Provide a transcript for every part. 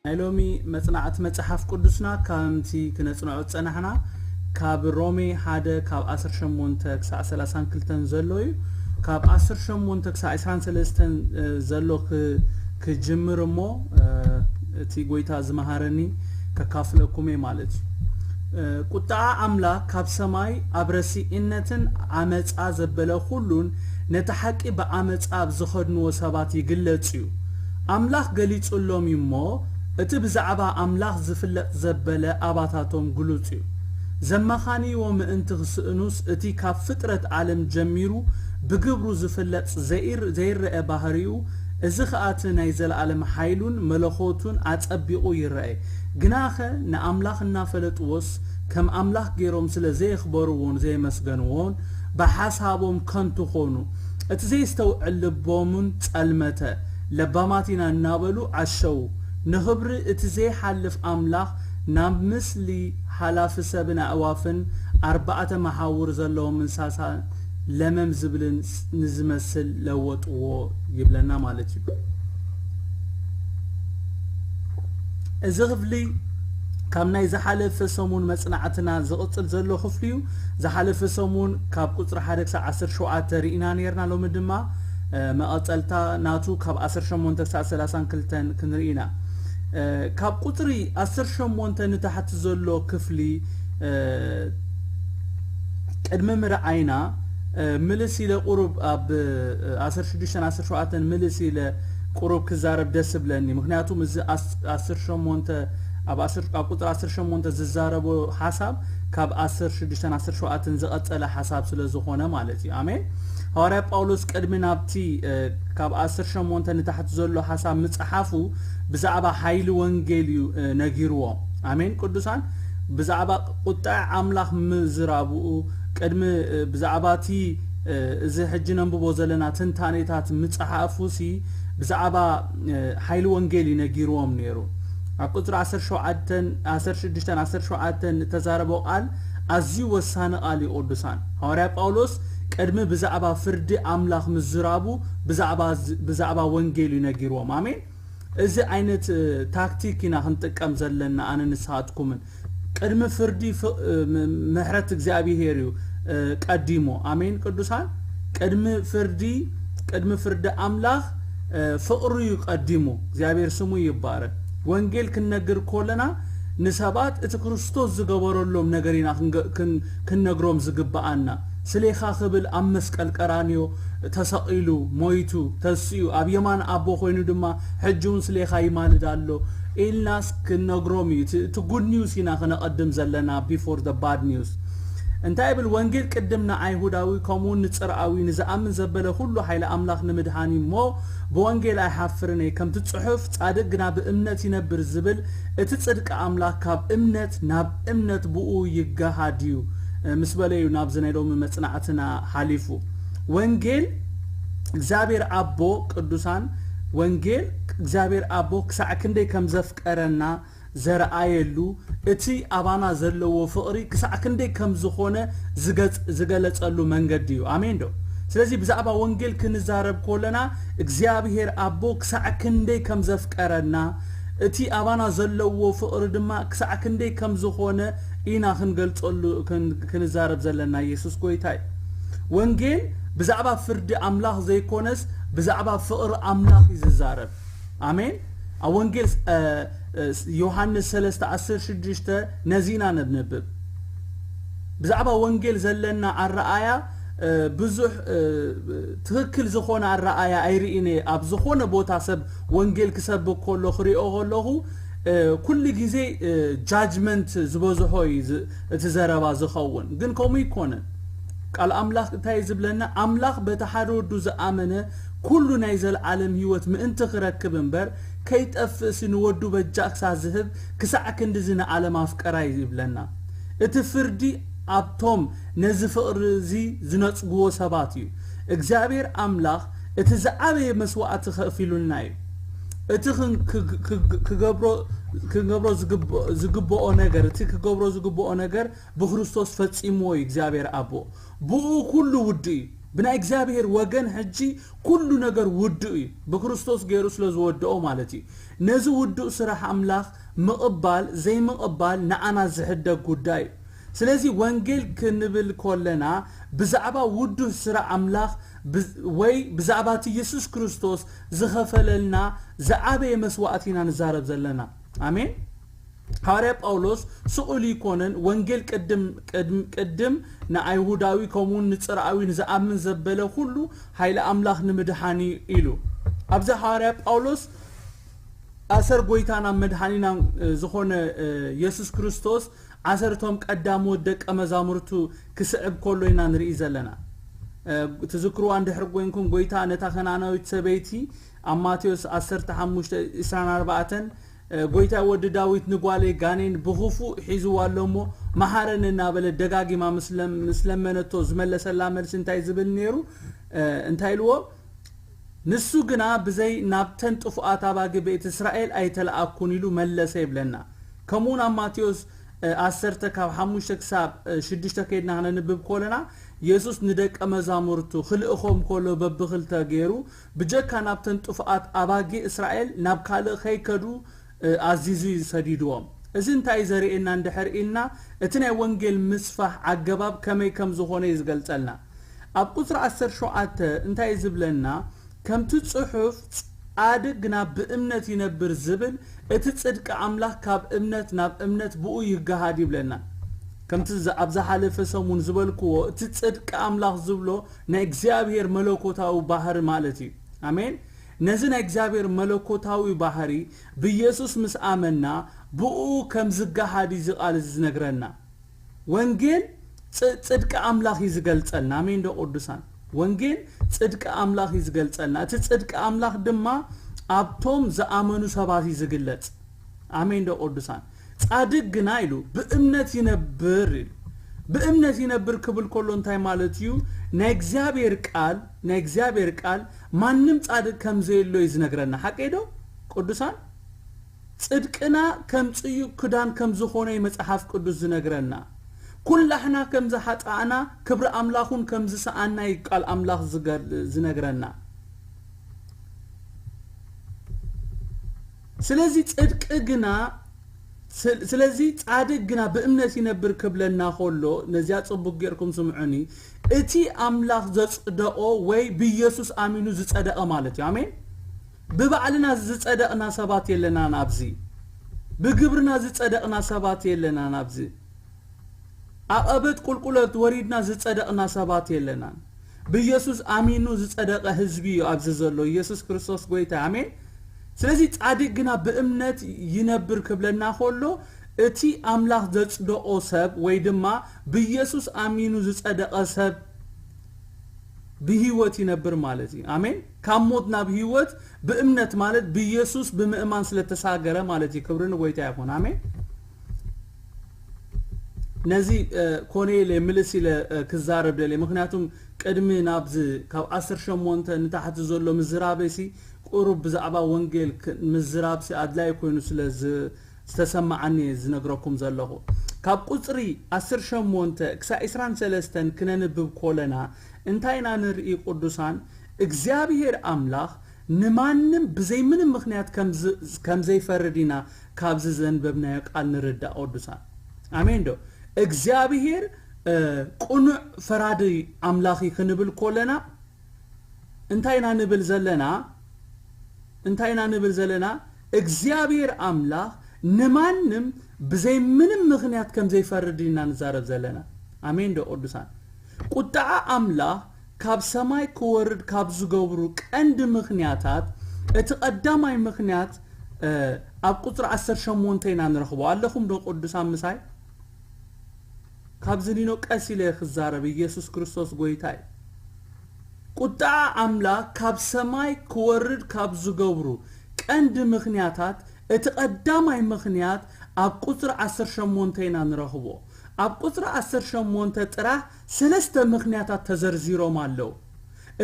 ናይ ሎሚ መጽናዕቲ መጽሓፍ ቅዱስና ከምቲ ክነጽንዖ ዝጸናሕና ካብ ሮሜ ሓደ ካብ ዓሰርተ ሸሞንተ ክሳዕ ሰላሳን ክልተን ዘሎ እዩ። ካብ ዓሰርተ ሸሞንተ ክሳዕ ዕስራን ሰለስተን ዘሎ ክጅምር እሞ እቲ ጎይታ ዝመሃረኒ ከካፍለኩም እየ ማለት እዩ። ቁጣዓ ኣምላኽ ካብ ሰማይ ኣብ ረሲእነትን ዓመጻ ዘበለ ኩሉን ነቲ ሓቂ ብዓመጻ ኣብ ዝኸድንዎ ሰባት ይግለጽ እዩ። ኣምላኽ ገሊጹሎም እዩ እሞ እቲ ብዛዕባ ኣምላኽ ዝፍለጥ ዘበለ ኣባታቶም ግሉጽ እዩ። ዘመኻንይዎ ምእንቲ ክስእኑስ እቲ ካብ ፍጥረት ዓለም ጀሚሩ ብግብሩ ዝፍለጥ ዘይር- ዘይረአ ባህሪኡ፣ እዚ ኸኣ እቲ ናይ ዘለኣለም ሓይሉን መለኾቱን ኣጸቢቑ ይረአ። ግናኸ ንኣምላኽ እናፈለጥዎስ ከም ኣምላኽ ገይሮም ስለ ዘየኽበርዎን ዘየመስገንዎን ብሓሳቦም ከንቱ ኾኑ። እቲ ዘየስተውዕል ልቦምን ጸልመተ። ለባማት ኢና እናበሉ ዓሸዉ። ንኽብሪ እቲ ዘይሓልፍ ኣምላኽ ናብ ምስሊ ሓላፊ ሰብን ኣእዋፍን ኣርባዕተ መሓውር ዘለዎም እንሳሳ ለመም ዝብልን ንዝመስል ለወጥዎ ይብለና ማለት እዩ። እዚ ክፍሊ ካብ ናይ ዝሓለፈ ሰሙን መጽናዕትና ዝቕጽል ዘሎ ክፍሊ እዩ። ዝሓለፈ ሰሙን ካብ ቁጽሪ ሓደ ክሳብ ዓሰርተ ሸውዓተ ርኢና ነርና። ሎሚ ድማ መቐጸልታ ናቱ ካብ ዓሰርተ ሸሞንተ ክሳብ ሰላሳን ክልተን ክንርኢ ኢና። ካብ ቁጽሪ ዓሰርተ ሸሞንተ ንታሕቲ ዘሎ ክፍሊ ቅድሚ ምርዓይና ምልስ ኢለ ቁሩብ ኣብ ዓሰርተ ሽዱሽተ ዓሰርተ ሸውዓተ ምልስ ኢለ ቁሩብ ክዛረብ ደስ ብለኒ። ምክንያቱም እዚ ዓሰርተ ሸሞንተ ኣብ ቁፅሪ ዓሰርተ ሸሞንተ ዝዛረቦ ሓሳብ ካብ ዓሰርተ ሽዱሽተ ዓሰርተ ሸውዓተ ዝቐፀለ ሓሳብ ስለ ዝኾነ ማለት እዩ። ኣሜን። ሃዋርያ ጳውሎስ ቅድሚ ናብቲ ካብ ዓሰርተ ሸሞንተ ንታሕቲ ዘሎ ሓሳብ ምፅሓፉ ብዛዕባ ሓይሊ ወንጌል እዩ ነጊርዎም። ኣሜን ቅዱሳን። ብዛዕባ ቁጣዕ ኣምላኽ ምዝራብኡ ቅድሚ ብዛዕባ እቲ እዚ ሕጂ ነንብቦ ዘለና ትንታኔታት ምፅሓፉ ሲ ብዛዕባ ሓይሊ ወንጌል እዩ ነጊርዎም ነይሩ። ኣብ ቁፅሪ ዓሰርተ ሸውዓተ ዓሰርተ ሽዱሽተ ዓሰርተ ሸውዓተ እተዛረቦ ቃል ኣዝዩ ወሳኒ ቃል እዩ። ቅዱሳን፣ ሃዋርያ ጳውሎስ ቅድሚ ብዛዕባ ፍርዲ ኣምላኽ ምዝራቡ ብዛዕባ ወንጌል እዩ ነጊርዎም። ኣሜን። እዚ ዓይነት ታክቲክ ኢና ክንጥቀም ዘለና ኣነ ንስኻትኩምን። ቅድሚ ፍርዲ ምሕረት እግዚኣብሄር እዩ ቀዲሙ። ኣሜን ቅዱሳን። ቅድሚ ፍርዲ ቅድሚ ፍርዲ ኣምላኽ ፍቕሪ እዩ ቀዲሙ። እግዚኣብሔር ስሙ ይባረክ። ወንጌል ክንነግር ከለና ንሰባት እቲ ክርስቶስ ዝገበረሎም ነገር ኢና ክንነግሮም ዝግብኣና። ስሌኻ ክብል ኣብ መስቀል ቀራንዮ ተሰቒሉ ሞይቱ ተስኡ ኣብ የማን ኣቦ ኮይኑ ድማ ሕጂ እውን ስሌኻ ይማልድ ኣሎ ኢልናስ ክንነግሮም እዩ። እቲ good news ኢና ክነቐድም ዘለና before the bad news። እንታይ ይብል ወንጌል? ቅድም ንኣይሁዳዊ ከምኡውን ንፅርኣዊ ንዝኣምን ዘበለ ኩሉ ሓይሊ ኣምላኽ ንምድሃን እዩ እሞ ብወንጌል ኣይሓፍርን እየ። ከምቲ ፅሑፍ ፃድቅ ግና ብእምነት ይነብር ዝብል እቲ ፅድቂ ኣምላኽ ካብ እምነት ናብ እምነት ብኡ ይገሃድ እዩ ምስ በለ እዩ ናብዚ ናይ ሎሚ መፅናዕትና ሓሊፉ። ወንጌል እግዚኣብሔር ኣቦ ቅዱሳን ወንጌል እግዚኣብሔር ኣቦ ክሳዕ ክንደይ ከም ዘፍቀረና ዘርኣየሉ እቲ ኣባና ዘለዎ ፍቕሪ ክሳዕ ክንደይ ከም ዝኾነ ዝገለጸሉ መንገዲ እዩ። ኣሜን ዶ? ስለዚ ብዛዕባ ወንጌል ክንዛረብ ከለና እግዚኣብሔር ኣቦ ክሳዕ ክንደይ ከም ዘፍቀረና እቲ ኣባና ዘለዎ ፍቕሪ ድማ ክሳዕ ክንደይ ከም ዝኾነ ኢና ክንገልጸሉ ክንዛረብ ዘለና። ኢየሱስ ጎይታ እዩ። ወንጌል ብዛዕባ ፍርዲ ኣምላኽ ዘይኮነስ ብዛዕባ ፍቕሪ ኣምላኽ እዩ ዝዛረብ። ኣሜን። ኣብ ወንጌል ዮሃንስ ሰለስተ ዓሰርተ ሽዱሽተ ነዚና ነብንብብ። ብዛዕባ ወንጌል ዘለና ኣረኣያ ብዙሕ ትክክል ዝኾነ ኣረኣያ ኣይርእን እየ። ኣብ ዝኾነ ቦታ ሰብ ወንጌል ክሰብክ ከሎ ክሪኦ ከለኹ ኩሉ ግዜ ጃጅመንት ዝበዝሖ እዩ እቲ ዘረባ ዝኸውን፣ ግን ከምኡ ይኮነን። ቃል ኣምላኽ እንታይ ዝብለና? ኣምላኽ በቲ ሓደ ወዱ ዝኣመነ ኩሉ ናይ ዘለዓለም ህይወት ምእንቲ ክረክብ እምበር ከይጠፍእሲ ንወዱ በጃ ክሳብ ዝህብ ክሳዕ ክንድዚ ንዓለም ኣፍቀራ ይብለና። እቲ ፍርዲ ኣብቶም ነዚ ፍቕሪ እዚ ዝነጽግዎ ሰባት እዩ። እግዚኣብሔር ኣምላኽ እቲ ዝዓበየ መስዋዕቲ ከፊሉልና እዩ። እቲ ክንገብሮ ዝግብኦ ነገር እቲ ክገብሮ ዝግብኦ ነገር ብክርስቶስ ፈጺምዎ እዩ እግዚኣብሔር ኣቦ። ብኡ ኩሉ ውዱ እዩ። ብናይ እግዚኣብሔር ወገን ሕጂ ኩሉ ነገር ውዱእ እዩ፣ ብክርስቶስ ገይሩ ስለ ዝወደኦ ማለት እዩ። ነዚ ውዱእ ስራሕ ኣምላኽ ምቕባል ዘይምቕባል ንዓና ዝሕደግ ጉዳይ እዩ። ስለዚ ወንጌል ክንብል ከለና ብዛዕባ ውዱእ ስራሕ ኣምላኽ ብ- ወይ ብዛዕባ እቲ የሱስ ክርስቶስ ዝኸፈለልና ዝዓበየ መስዋእቲ ኢና ንዛረብ ዘለና። ኣሜን። ሃዋርያ ጳውሎስ ስቕ ኢሉ ኣይኮነን ወንጌል ቅድም ቅድም ቅድም ንኣይሁዳዊ ከምኡውን ንጽርኣዊ ንዝኣምን ዘበለ ኩሉ ሓይሊ ኣምላኽ ንምድሓን እዩ ኢሉ። ኣብዚ ሃዋርያ ጳውሎስ ኣሰር ጎይታና መድሓኒና ዝኾነ የሱስ ክርስቶስ ዓሰርቶም ቀዳሞት ደቀ መዛሙርቱ ክስዕብ ከሎ ኢና ንርኢ ዘለና። ትዝክርዋ እንድሕር ኮይንኩም ጎይታ ነታ ከናናዊት ሰበይቲ ኣብ ማቴዎስ ዓሰርተ ሓሙሽተ ዕስራን ኣርባዕተን ጎይታይ ወዲ ዳዊት ንጓለይ ጋኔን ብኽፉእ ሒዝዋ ኣሎ እሞ መሓረኒ እናበለ ደጋጊማ ምስ ለም- ምስ ለመነቶ ዝመለሰላ መልሲ እንታይ ዝብል ነይሩ? እንታይ ኢልዎ? ንሱ ግና ብዘይ ናብተን ጥፉኣት ኣባጊ ቤት እስራኤል ኣይተለኣኩን ኢሉ መለሰ ይብለና። ከምኡ ናብ ማቴዎስ ዓሰርተ ካብ ሓሙሽተ ክሳብ ሽዱሽተ ከይድና ክነንብብ ከለና የሱስ ንደቀ መዛሙርቱ ክልእኾም ከሎ በብኽልተ ገይሩ ብጀካ ናብተን ጥፉኣት ኣባጊ እስራኤል ናብ ካልእ ከይከዱ ኣዚዙ እዩ ሰዲድዎም። እዚ እንታይ ዘርእየና እንድሕር ኢልና እቲ ናይ ወንጌል ምስፋሕ ኣገባብ ከመይ ከም ዝኾነ እዩ ዝገልጸልና። ኣብ ቁጽሪ ዓሰርተ ሸውዓተ እንታይ እዩ ዝብለና? ከምቲ ጽሑፍ ጻድቅ ግና ብእምነት ይነብር ዝብል እቲ ጽድቂ ኣምላኽ ካብ እምነት ናብ እምነት ብኡ ይገሃድ ይብለና። ከምቲ ዝ- ኣብ ዝሓለፈ ሰሙን ዝበልክዎ እቲ ጽድቂ ኣምላኽ ዝብሎ ናይ እግዚኣብሔር መለኮታዊ ባህሪ ማለት እዩ። ኣሜን። ነዚ ናይ እግዚኣብሔር መለኮታዊ ባህሪ ብኢየሱስ ምስ ኣመና ብኡ ከም ዝገሃድ እዩ እዚ ቃል እዚ ዝነግረና። ወንጌል ጽ- ጽድቂ ኣምላኽ እዩ ዝገልጸልና። ኣሜን ዶ ቅዱሳን? ወንጌል ጽድቂ ኣምላኽ እዩ ዝገልጸልና። እቲ ጽድቂ ኣምላኽ ድማ ኣብቶም ዝኣመኑ ሰባት እዩ ዝግለጽ። ኣሜን ዶ ቅዱሳን? ጻድቅ ግና ኢሉ ብእምነት ይነብር ኢሉ። ብእምነት ይነብር ክብል ከሎ እንታይ ማለት እዩ? ናይ እግዚኣብሔር ቃል ናይ እግዚኣብሔር ቃል ማንም ጻድቅ ከም ዘየሎ እዩ ዝነግረና። ሓቀይ ዶ ቅዱሳን? ጽድቅና ከም ጽዩቕ ክዳን ከም ዝኾነ እዩ መጽሓፍ ቅዱስ ዝነግረና። ኩላሕና ከም ዝሓጣእና ክብሪ ኣምላኹን ከም ዝሰኣና እዩ ቃል ኣምላኽ ዝገል- ዝነግረና። ስለዚ ጽድቂ ግና ስል- ስለዚ ጻድቅ ግና ብእምነት ይነብር ክብለና ከሎ ነዚኣ ጽቡቅ ጌርኩም ስምዑኒ። እቲ ኣምላኽ ዘጽደቆ ወይ ብኢየሱስ ኣሚኑ ዝጸደቀ ማለት እዩ። ኣሜን። ብባዕልና ዝጸደቕና ሰባት የለናን ኣብዚ። ብግብርና ዝጸደቕና ሰባት የለናን ኣብዚ። ኣቐበት ቁልቁለት ወሪድና ዝጸደቕና ሰባት የለናን። ብኢየሱስ ኣሚኑ ዝጸደቐ ህዝቢ እዩ ኣብዚ ዘሎ። ኢየሱስ ክርስቶስ ጎይታ። ኣሜን። ስለዚ ጻድቅ ግና ብእምነት ይነብር ክብለና ከሎ እቲ ኣምላኽ ዘጽደቆ ሰብ ወይ ድማ ብኢየሱስ ኣሚኑ ዝጸደቐ ሰብ ብህይወት ይነብር ማለት እዩ። ኣሜን። ካብ ሞት ናብ ህይወት ብእምነት ማለት ብኢየሱስ ብምእማን ስለተሳገረ ማለት እዩ። ክብሪ ንጎይታ ይኹን። ኣሜን። ነዚ ኮነ ኢለ ምልስ ኢለ ክዛረብ ደልየ። ምክንያቱም ቅድሚ ናብዚ ካብ ዓሰርተ ሸሞንተ ንታሕቲ ዘሎ ምዝራበይሲ ቁሩብ ብዛዕባ ወንጌል ምዝራብሲ ኣድላይ ኮይኑ ስለ ዝተሰማዓኒ ዝነግረኩም ዘለኹ። ካብ ቁፅሪ ዓሰርተ ሸሞንተ ክሳብ ዕስራን ሰለስተን ክነንብብ ኮለና እንታይ ኢና ንርኢ ቅዱሳን? እግዚኣብሔር ኣምላኽ ንማንም ብዘይ ምንም ምክንያት ከም ዘይፈርድ ኢና ካብዚ ዘንበብናዮ ቃል ንርዳእ ቅዱሳን። ኣሜን ዶ? እግዚኣብሔር ቅኑዕ ፈራዲ ኣምላኽ እዩ ክንብል ኮለና እንታይ ኢና ንብል ዘለና? እንታይ ኢና ንብል ዘለና? እግዚኣብሔር ኣምላኽ ንማንም ብዘይ ምንም ምክንያት ከም ዘይፈርድ ኢና ንዛረብ ዘለና። ኣሜን ዶ ቅዱሳን? ቁጣዓ ኣምላኽ ካብ ሰማይ ክወርድ ካብ ዝገብሩ ቀንዲ ምክንያታት እቲ ቀዳማይ ምክንያት ኣብ ቁፅሪ ዓሰርተ ሸሞንተ ኢና ንረኽቦ። ኣለኹም ዶ ቅዱሳን ምሳይ? ካብዚ ኒኖ ቀስ ኢለ ክዛረብ። ኢየሱስ ክርስቶስ ጎይታ እዩ። ቁጣዓ ኣምላኽ ካብ ሰማይ ክወርድ ካብ ዝገብሩ ቀንዲ ምክንያታት እቲ ቀዳማይ ምክንያት ኣብ ቁፅሪ ዓሰርተ ሸሞንተ ኢና ንረኽቦ። ኣብ ቁፅሪ ዓሰርተ ሸሞንተ ጥራሕ ሰለስተ ምክንያታት ተዘርዚሮም ኣለዉ።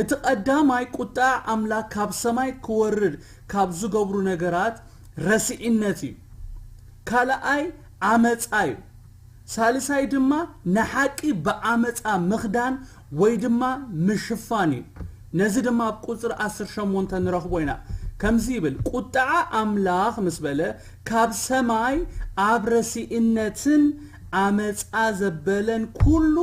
እቲ ቀዳማይ ቁጣዓ ኣምላኽ ካብ ሰማይ ክወርድ ካብ ዝገብሩ ነገራት ረስዒነት እዩ። ካልኣይ ዓመፃ እዩ። ሳልሳይ ድማ ንሓቂ ብዓመፃ ምኽዳን ወይ ድማ ምሽፋን እዩ። ነዚ ድማ ኣብ ቁጽሪ ዓሰርተ ሸሞንተ ንረኽቦ ኢና። ከምዚ ይብል፣ ቁጥዓ ኣምላኽ ምስ በለ፣ ካብ ሰማይ ኣብ ረሲእነትን ኣመጻ ዘበለን ኩሉ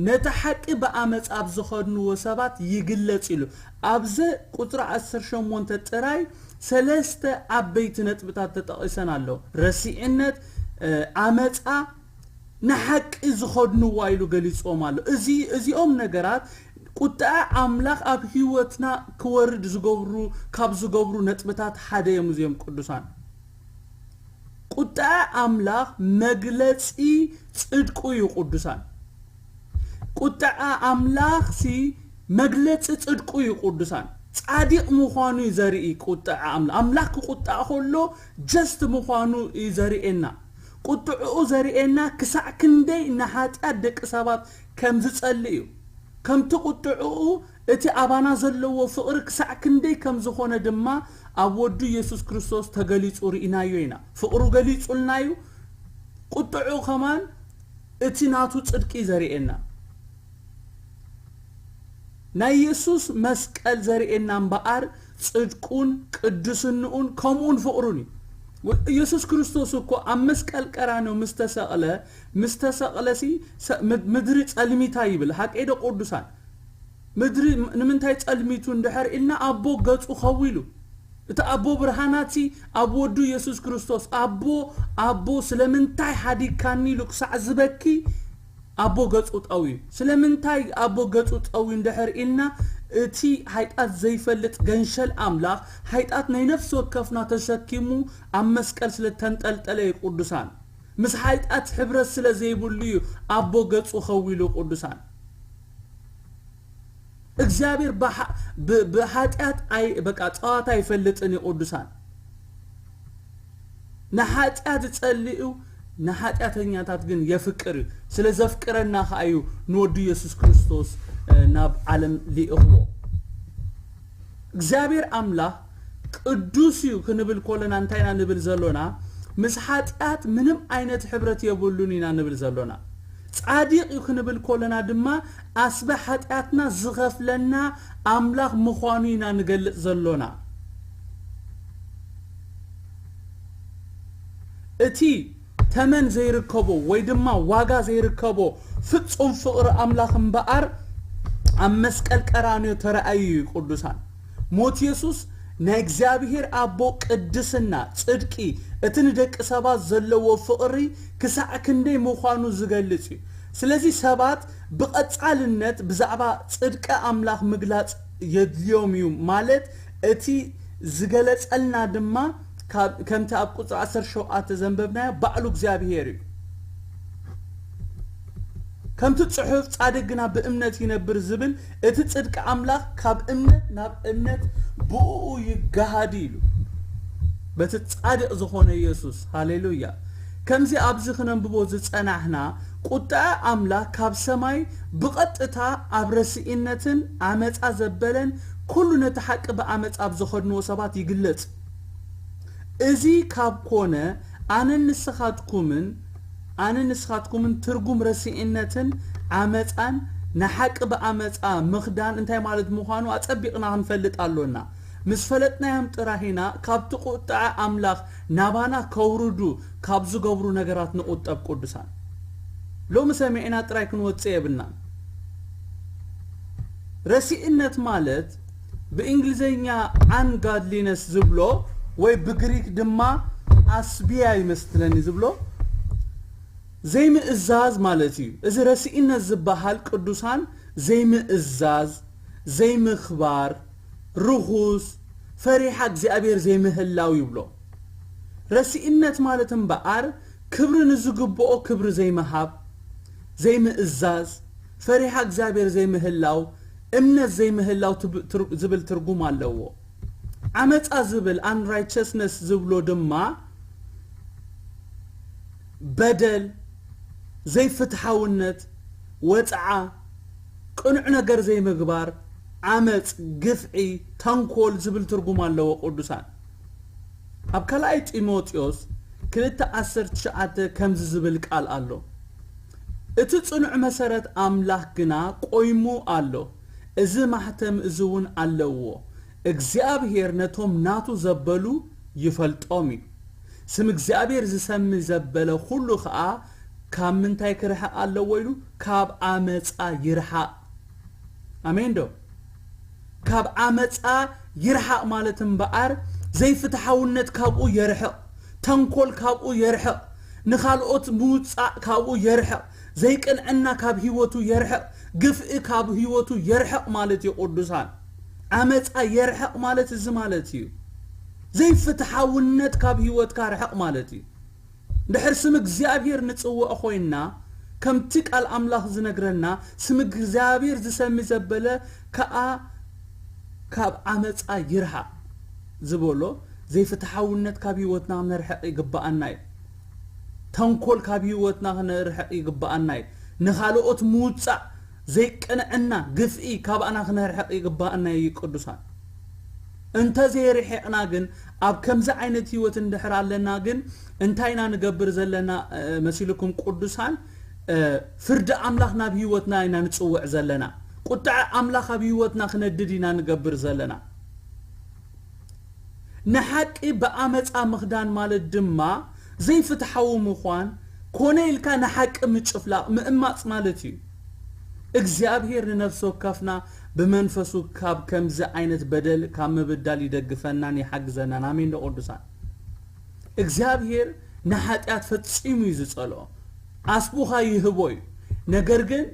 ነቲ ሓቂ ብኣመጻ ኣብ ዝኸድንዎ ሰባት ይግለጽ ኢሉ። ኣብዚ ቁጽሪ ዓሰርተ ሸሞንተ ጥራይ ሰለስተ ዓበይቲ ነጥብታት ተጠቒሰን ኣሎ። ረሲዕነት፣ እ፣ ኣመጻ፣ ንሓቂ ዝኸድንዋ ኢሉ ገሊጽዎም ኣሎ። እዚ፣ እዚኦም ነገራት ቁጥዐ ኣምላኽ ኣብ ህይወትና ክወርድ ዝገብሩ፣ ካብ ዝገብሩ ነጥብታት ሓደ እዮም። እዚኦም ቅዱሳን፣ ቁጥዐ ኣምላኽ መግለጺ ጽድቁ እዩ። ቅዱሳን፣ ቁጥዐ ኣምላኽሲ መግለጺ ጽድቁ እዩ። ቅዱሳን፣ ጻዲቕ ምዃኑ እዩ ዘርኢ። ቁጥዐ ኣምላኽ፣ ኣምላኽ ክቁጣዕ ከሎ ጀስት ምዃኑ እዩ ዘርእየና። ቁጥዕኡ ዘርእየና ክሳዕ ክንደይ ንሓጢኣት ደቂ ሰባት ከም ዝጸልእ እዩ። ከምቲ ቁጥዕኡ እቲ ኣባና ዘለዎ ፍቕሪ ክሳዕ ክንደይ ከም ዝኾነ ድማ ኣብ ወዱ ኢየሱስ ክርስቶስ ተገሊጹ ርኢናዮ ኢና። ፍቕሩ ገሊጹልና እዩ። ቁጥዕኡ ከማን እቲ ናቱ ጽድቂ ዘርእየና። ናይ የሱስ መስቀል ዘርእየና እምበኣር ጽድቁን ቅድስንኡን ከምኡውን ፍቕሩን እዩ። ወ-፣ ኢየሱስ ክርስቶስ እኮ ኣብ መስቀል ቀራንዮ ምስ ተሰቕለ፣ ምስ ተሰቕለሲ ሰ-፣ ምድ-፣ ምድሪ ጸልሚታ ይብል። ሓቀይ ዶ ቅዱሳን? ምድሪ ም-፣ ንምንታይ ጸልሚቱ እንድሕር ኢልና፣ ኣቦ ገጹ ኸዊሉ። እቲ ኣቦ ብርሃናትሲ ኣብ ወዱ ኢየሱስ ክርስቶስ፣ ኣቦ፣ ኣቦ ስለምንታይ ሓዲግካኒ ኢሉ ክሳዕ ዝበኪ፣ ኣቦ ገጹ ጠውዩ። ስለምንታይ ኣቦ ገጹ ጠውዩ እንድሕር ኢልና፣ እቲ ሓይጣት ዘይፈልጥ ገንሸል ኣምላኽ፣ ሓይጣት ናይ ነፍሲ ወከፍና ተሰኪሙ ኣብ መስቀል ስለ ተንጠልጠለ እዩ። ቅዱሳን፣ ምስ ሓይጣት ሕብረት ስለ ዘይብሉ እዩ ኣቦ ገጹ ኸዊሉ። ቅዱሳን፣ እግዚኣብሔር ብሓ-፣ ብ-፣ ብሓጢኣት ኣይ-፣ በቃ ጸዋታ ኣይፈልጥን እዩ። ቅዱሳን፣ ንሓጢኣት ዝጸልእ እዩ፣ ንሓጢኣተኛታት ግን የፍቅር እዩ። ስለ ዘፍቅረና ኸኣ እዩ ንወዱ የሱስ ክርስቶስ፣ እ፣ ናብ ዓለም ልኢኽዎ። እግዚኣብሔር ኣምላኽ ቅዱስ እዩ ክንብል ከለና እንታይ ኢና ንብል ዘሎና? ምስ ሓጢኣት ምንም ዓይነት ሕብረት የብሉን ኢና ንብል ዘሎና። ጻዲቕ እዩ ክንብል ከለና ድማ ኣስበ ሓጢኣትና ዝኸፍለና ኣምላኽ ምዃኑ ኢና ንገልጽ ዘሎና። እቲ ተመን ዘይርከቦ ወይ ድማ ዋጋ ዘይርከቦ ፍጹም ፍቕሪ ኣምላኽ እምበኣር ኣብ መስቀል ቀራንዮ ተራእዩ እዩ። ቅዱሳን፣ ሞት የሱስ ናይ እግዚኣብሔር ኣቦ ቅድስና፣ ጽድቂ፣ እቲ ንደቂ ሰባት ዘለዎ ፍቕሪ ክሳዕ ክንደይ ምዃኑ ዝገልጽ እዩ። ስለዚ ሰባት ብቐጻልነት ብዛዕባ ጽድቂ ኣምላኽ ምግላጽ የድልዮም እዩ፣ ማለት እቲ ዝገለጸልና ድማ ካብ፣ ከምቲ ኣብ ቁጽሪ ዓሰርተ ሸውዓተ ዘንበብናዮ ባዕሉ እግዚኣብሔር እዩ። ከምቲ ጽሑፍ፣ "ጻድቅ ግና ብእምነት ይነብር" ዝብል፣ እቲ ጽድቂ ኣምላኽ ካብ እምነት ናብ እምነት ብእኡ ይገሃድ ኢሉ። በቲ ጻድቕ ዝኾነ ኢየሱስ። ሃሌሉያ። ከምዚ ኣብዚ ክነንብቦ ዝጸናሕና፣ ቁጥዐ ኣምላኽ ካብ ሰማይ ብቐጥታ ኣብ ረሲእነትን ዓመጻ ዘበለን ኩሉ ነቲ ሓቂ ብዓመጻ ኣብ ዝኸድንዎ ሰባት ይግለጽ። እዚ ካብ ኮነ፣ ኣነን ንስኻትኩምን፣ ኣነን ንስኻትኩምን ትርጉም ረሲእነትን ዓመጻን ንሓቂ ብዓመጻ ምኽዳን እንታይ ማለት ምዃኑ ኣጸቢቕና ክንፈልጥ ኣሎና። ምስ ፈለጥናዮም ጥራሕ ኢና ካብቲ ቁጥዐ ኣምላኽ ናባና ከውርዱ ካብ ዝገብሩ ነገራት ንቑጠብ። ቅዱሳን፣ ሎሚ ሰሚዕና ጥራይ ክንወጽእ የብልናን። ረሲእነት ማለት ብእንግሊዘኛ ኣንጋድሊነስ ዝብሎ ወይ ብግሪክ ድማ ኣስቢያ ይመስለኒ ዝብሎ ዘይምእዛዝ ማለት እዩ። እዚ ረሲእነት ዝበሃል ቅዱሳን ዘይምእዛዝ፣ ዘይምኽባር፣ ርኹስ፣ ፈሪሓ እግዚኣብሔር ዘይምህላው ይብሎ። ረሲእነት ማለት እምበኣር ክብሪ ንዝግብኦ ክብሪ ዘይምሃብ፣ ዘይምእዛዝ፣ ፈሪሓ እግዚኣብሔር ዘይምህላው፣ እምነት ዘይምህላው ትብ-፣ ትር-፣ ዝብል ትርጉም ኣለዎ። ዓመጻ ዝብል፣ ኣንራይቸስነስ ዝብሎ ድማ በደል፣ ዘይፍትሓውነት፣ ወጽዓ፣ ቅኑዕ ነገር ዘይምግባር፣ ዓመጽ፣ ግፍዒ፣ ተንኮል ዝብል ትርጉም ኣለዎ። ቅዱሳን፣ ኣብ ካልኣይ ጢሞቴዎስ ክልተ ዓሰርተ ትሽዓተ ከምዚ ዝብል ቃል ኣሎ። እቲ ጽኑዕ መሰረት ኣምላኽ ግና ቆይሙ ኣሎ። እዚ ማሕተም እዚ እውን ኣለዎ። እግዚኣብሔር ነቶም ናቱ ዘበሉ ይፈልጦም እዩ። ስም እግዚኣብሔር ዝሰሚ ዘበለ ኩሉ ኸኣ ካብ ምንታይ ክርሕቕ ኣለዎ ኢሉ? ካብ ዓመጻ ይርሓቕ። ኣሜን ዶ? ካብ ዓመጻ ይርሓቕ ማለት እምበኣር ዘይፍትሓውነት ካብኡ የርሕቕ፣ ተንኮል ካብኡ የርሕቕ፣ ንኻልኦት ምውጻእ ካብኡ የርሕቕ፣ ዘይቅንዕና ካብ ህይወቱ የርሕቕ፣ ግፍኢ ካብ ህይወቱ የርሕቕ ማለት እዩ። ቅዱሳን፣ ዓመጻ የርሕቕ ማለት እዚ ማለት እዩ። ዘይፍትሓውነት ካብ ህይወትካ ርሕቕ ማለት እዩ። ድሕር ስም እግዚኣብሔር ንጽውዕ ኮይንና፣ ከምቲ ቃል ኣምላኽ ዝነግረና፣ ስም እግዚኣብሔር ዝሰሚ ዘበለ ከኣ ካብ ዓመጻ ይርሓቕ ዝበሎ፣ ዘይፍትሓውነት ካብ ህይወትና ክነርሕቕ ይግብኣና እዩ። ተንኮል ካብ ህይወትና ክነርሕቕ ይግብኣና እዩ። ንኻልኦት ምውጻእ፣ ዘይቅንዕና፣ ግፍኢ ካብኣና ክነርሕቕ ይግብኣና እዩ። ቅዱሳን፣ እንተዘይርሒቕና ግን፣ ኣብ ከምዚ ዓይነት ህይወት እንድሕር ኣለና ግን፣ እንታይ ኢና ንገብር ዘለና? እ፣ መሲልኩም ቅዱሳን፣ እ፣ ፍርዲ ኣምላኽ ናብ ህይወትና ኢና ንጽውዕ ዘለና። ቁጥዐ ኣምላኽ ኣብ ህይወትና ክነድድ ኢና ንገብር ዘለና። ንሓቂ ብኣመጻ ምኽዳን ማለት ድማ ዘይፍትሓዊ ምዃን፣ ኮነ ኢልካ ንሓቂ ምጭፍላቕ፣ ምእማጽ ማለት እዩ። እግዚኣብሔር ንነፍሲ ወከፍና ብመንፈሱ ካብ ከምዚ ዓይነት በደል ካብ ምብዳል ይደግፈናን ይሓግዘናን። ኣሜን ዶ ቅዱሳን? እግዚኣብሔር ንሓጢኣት ፈጺሙ እዩ ዝጸልኦ። ኣስቡኻ ይህቦ እዩ። ነገር ግን